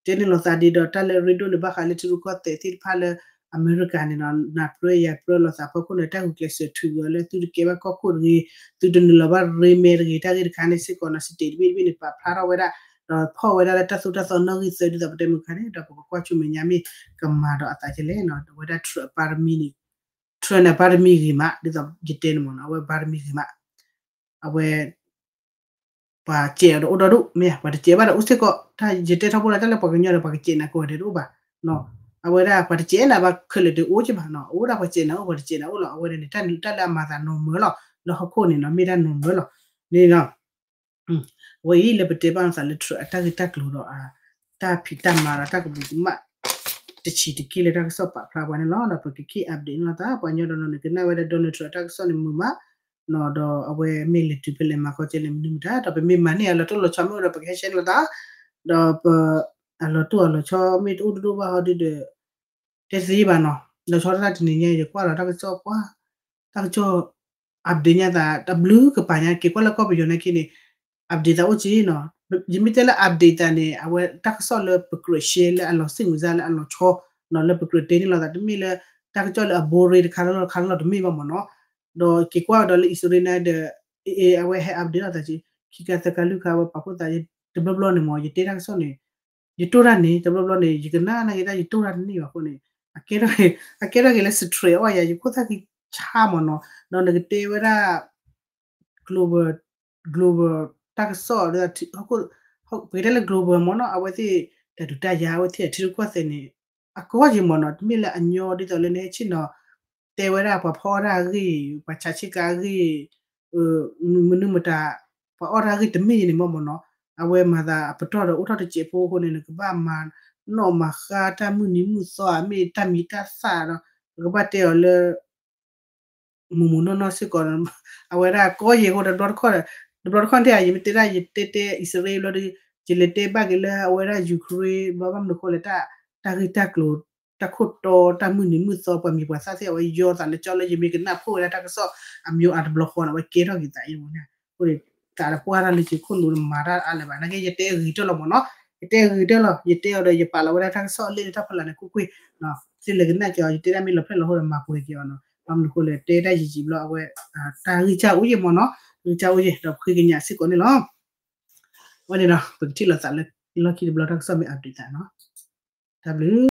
တဲန့ၣ်လိာ်သးဒ်ဒီး တၢ်လၢအရ့ဒိၣ်န့ၣ် ဘၣ်ဃးလၢထံရူၢ်ကီၢ်သဲးသ့ၣ်တဖၣ်လၢအမဲရကၤန့ၣ်နီၤ နၢ်ပြၢယၤပြၢလိာ်သးဖီခိၣ်န့ၣ် တၢ်ဂုာ်ကျဲးစၢးထုးဂီၤလၢသုတကဲဘၣ်ကီၢ်ခိၣ်တဂ့ၤ, သုတနုာ်လီၤဘၣ်ရ့မဲတဂ့ၤ တၢ်ဂ့ၢ်တခါန့ၣ်စ့ၢ်ကီးနီၤ state တဘ့ၣ်တဘ့ၣ်န့ၣ် ပာ်ဖျါထီၣ်ဝဲဒၣ် ဒီးဖီၣ်ဝဲဒၣ်လၢတၢ်သိၣ်တၢ်သီနီၣ်ဂံၢ်သၢ ဒ်သိးပတဲမုၢ်ခါန့ၣ် ဒီးပကကွၢ်ဆူမဲာ်ညါမ့ၢ်ကမၤဒီးအသးကလဲၣ်နီၤ ဒီးဝဲဒၣ် Trump အပါရမီန့ၣ် Trump န့ၣ် အပါရမီဂ့ၤမး ဒ်သိးယတဲန့ၣ်မ့ၢ်နီၤ အဝဲပါရမီဂ့ၤမး အဝဲ ပှၤစဲးအီၤဒီးအိၣ်ဒီဒူၣ် မ့ၢ်ဧါ ပှၤတစဲးဘၣ်ဒီးအိၣ်စ့ၢ်ကီး တၢ်ယတဲထီဘိလၢတၢ်လၢပှၤကညီဒီး ပှၤကစဲးနၤကိးဂၤဒဲးတအိၣ်ဘၣ်နီၤ အဝဲဒၣ်ပှၤတစဲးနၤဘၣ်ခဲလၢာ်တအိၣ်က့ဘၣ်နီၤ အိၣ်ဒၣ်ပှၤစဲးနၤအိၣ် ပှၤတစဲးနၤအိၣ်လီၤ အဝဲဒၣ်န့ၣ် တၢ်လၢအမၤသးနီၢ်မၢလီၤ လၢဟီၣ်ခိၣ်န့ၣ်နီၤ မ့ၢ်တၢ်နီၢ်မၢလီၤ န့ၣ်နီၤ အဝဲအံၤလၢပတဲဘၣ်နသးလၢ Trump အတၢ်ဂ့ၢ်တၢ်ကျိၤဒီး တၢ်ဖံးတၢ်မၤဒီးတၢ်ကဘူးကမၣ် တဆံးတက့ၢ်လၢတၢ်ကစီၣ်ပာ်ဖျါပှၤန့ၣ်လီၤ ဒီးပကက့ၤ update န့ၣ်လီၤသး ပှၤကညီဒီးနီၤန့ၣ် ကနၣ်ဝဲဒၣ် Donald Trump အတၢ်ကစီၣ်န့ၣ်မုာ်မး ဒီးအဝဲမ့ၢ်လဲၤတုၤဖဲလဲၣ်မၤခီကဲလဲၣ်မနုၤမတၤ ဒီးပမ့ၢ်မၤန့ၢ်အလီၤတိၢ်လီၤဆီမ့ၢ်အိၣ်ဒီး ပကဟဲ share န့ၣ်လီၤသး ဒီးပ အလီၤတိၢ်အလီၤဆီမ့ၢ်တအိၣ်တဒိၣ်ဘၣ်ဟီဒုဒီး တဲသ့ဘၣ်နီၤ လီၤဆီတၢ်တနံၤညါ ယကွၢ်လီၤတၢ်ကစီၣ်ကွၢ် တၢ်ကစီၣ် update ညါသး တဘျုးကပၤညါ က့ၤကွၢ်လၢကီၢ်ပယီၤနာ်က့န့ၣ် update သးအိၣ်က့နီၤ ယမ့ၢ်တဲလၢ update သးန့ၣ် အဝဲတၢ်ကစီၣ်လၢပကြၢး share လၢအလီၤစ့ၣ်မုာ်စၢ်လၢအလီၤဆီနီၤ လၢပကြၢးတဲန့ၣ်လီၤသး တမ့ၢ်လၢ တၢ်ကစီၣ်လၢအ boring တခါလၢလီၢ်တခါလၢလီၢ်တမ့ၢ်ဘၣ်မ့ၢ်နီၤ ဒီးက့ၤကွၢ်ဒီးလၢ အံၣ်စရ့လး ဒီး အဝဲဟဲ update လီၤသးက့ ခံခါသၢခါလွံၢ်ခါ အဝဲပာ်ဖှိၣ်သး တဘျီဘျီန့ၣ်မ့ၢ် ယတဲတၢ်ကစီၣ်န့ၣ် ယတိၢ်တၢ်န့ၣ် တဘျီဘျီန့ၣ် ယကနၣ်နာ်က့တၢ် ယတိၢ်တၢ်တန့ၢ်ဘၣ်အဃိန့ၣ် အကဲထီၣ်က့ၤလၢ stress အီၣ်ယၤ ယခိၣ်သၣ်ကံဆါမ့ၢ်နီၤ ဒီးနကတဲဝဲဒၣ် global global တၢ်ကစီၣ် ပကတဲလၢ global မ့ၢ်နီၤ အဝဲသ့ၣ် တၢ်ဒုးတၢ်ယၤ အဝဲသ့ၣ်အထံရူၢ်ကီၢ်သဲးန့ၣ် အကီၢ်က့ၤမ့ၢ်နီၤ တမ့ၢ်လၢအညီဒ်သိးလၢနဟဲဆ့ၣ်နီၤ တဲဝဲဒၣ်ပှၤဖီအီၣ်တၢ်အဂ့ၢ်, ပှၤဆးဆ့ကၤအဂ့ၢ်, မနုၤမတၤ, ပှၤအီၣ်တၢ်အဂ့ၢ်တမ့ၢ်န့ၣ်မ့ၢ်မ့ၢ်နီၤ, အဝဲမၤသးအပတီၢ်ဒီးအိၣ်ထီၣ်တစဲးဖိအဃိန့ၣ် နကဘၣ်မၤနီၣ်မၤဃါတၢ်မုၢ်နံၤမုၢ်သီ အမ့ၢ်တၢ်မံၤတၢ်သၣ်ဒီး ပကဘၣ်တဲအီၤလၢ မုၢ်မုၢ်နီၢ်နီၢ်စ့ၢ်ကီး, အဝဲဒၣ်ကီယဲၢ်အဃိဒီး တဘျီတခီၣ်, တဘျီတခီၣ်တဲ ယမ့ၢ်တဲဒၣ် ယတဲတဲအံၣ်စရ့လးဘျီဒီး ယလဲၤတဲဘၣ်က့ၤလၢအဝဲဒၣ် Ukraine ဘျီ ဘၣ်မနုၤအဃိလဲၣ် တၢ်ဂ့ၢ်တၢ်ကျိၤ တၢ်ခိၣ်တီ တၢ်မုၢ်နံၤမုၢ်သီ ပှၤမံၤပှၤသၣ်သ့ၣ် အဝဲယီသးလၢကၠီလၢ ယမ့ၢ်ကနၣ်ဖှိၣ်ဝဲဒၣ်တၢ်ကစီၣ်အမံၤအါတဘျီဃီန့ၣ် အဝဲကဲထီၣ်က့ၤသးအံၤန့ၣ်, အဃိန့ၣ် သးတပှၢ်တၢ်လၢယခိၣ်နူာ်မၤတၢ်အါလၢၤဘၣ် နာ်က့ ယတဲအဂ့ၤတၢၢ်လီၤမ့ၢ်နီၤ, ယတဲအဂ့ၤတၢၢ်လီၤ ယတဲအီၤဒီး ယပာ်လီၤဝဲဒၣ်တၢ်ကစီၣ်အလၢတၢ်ဖီလာ်န့ၣ် ကွ့ၢ်ကွ့ၢ် သုလဲၤကနၣ်က့ၤအီၤ ယတဲဒၣ်မ့ၢ်လီၤဖျၢၣ်လီၤဟိဒီး မၤပှဲၤက့ၤအီၤနီၤ, ဘၣ်မနုၤအဃိလဲၣ် တဲတၢ်ယံာ်ယံာ်ဘျီ အဝဲ တၢ်ဂံၢ်စၢ်အိၣ်ယဲၢ်မ့ၢ်နီၤ, တၢ်ဂံၢ်စၢ်အိၣ်ယဲၢ် ဒီးပဃ့ကညးစ့ၢ်ကီးန့ၣ်လီၤ. အဝဲန့ၣ်ဒီး ပကထံၣ်လိာ်သးလၢ လီၢ်ခံတဘျီတၢ်ကစီၣ်မ့ၢ် update သးနီၤ, တၢ်ဘျုး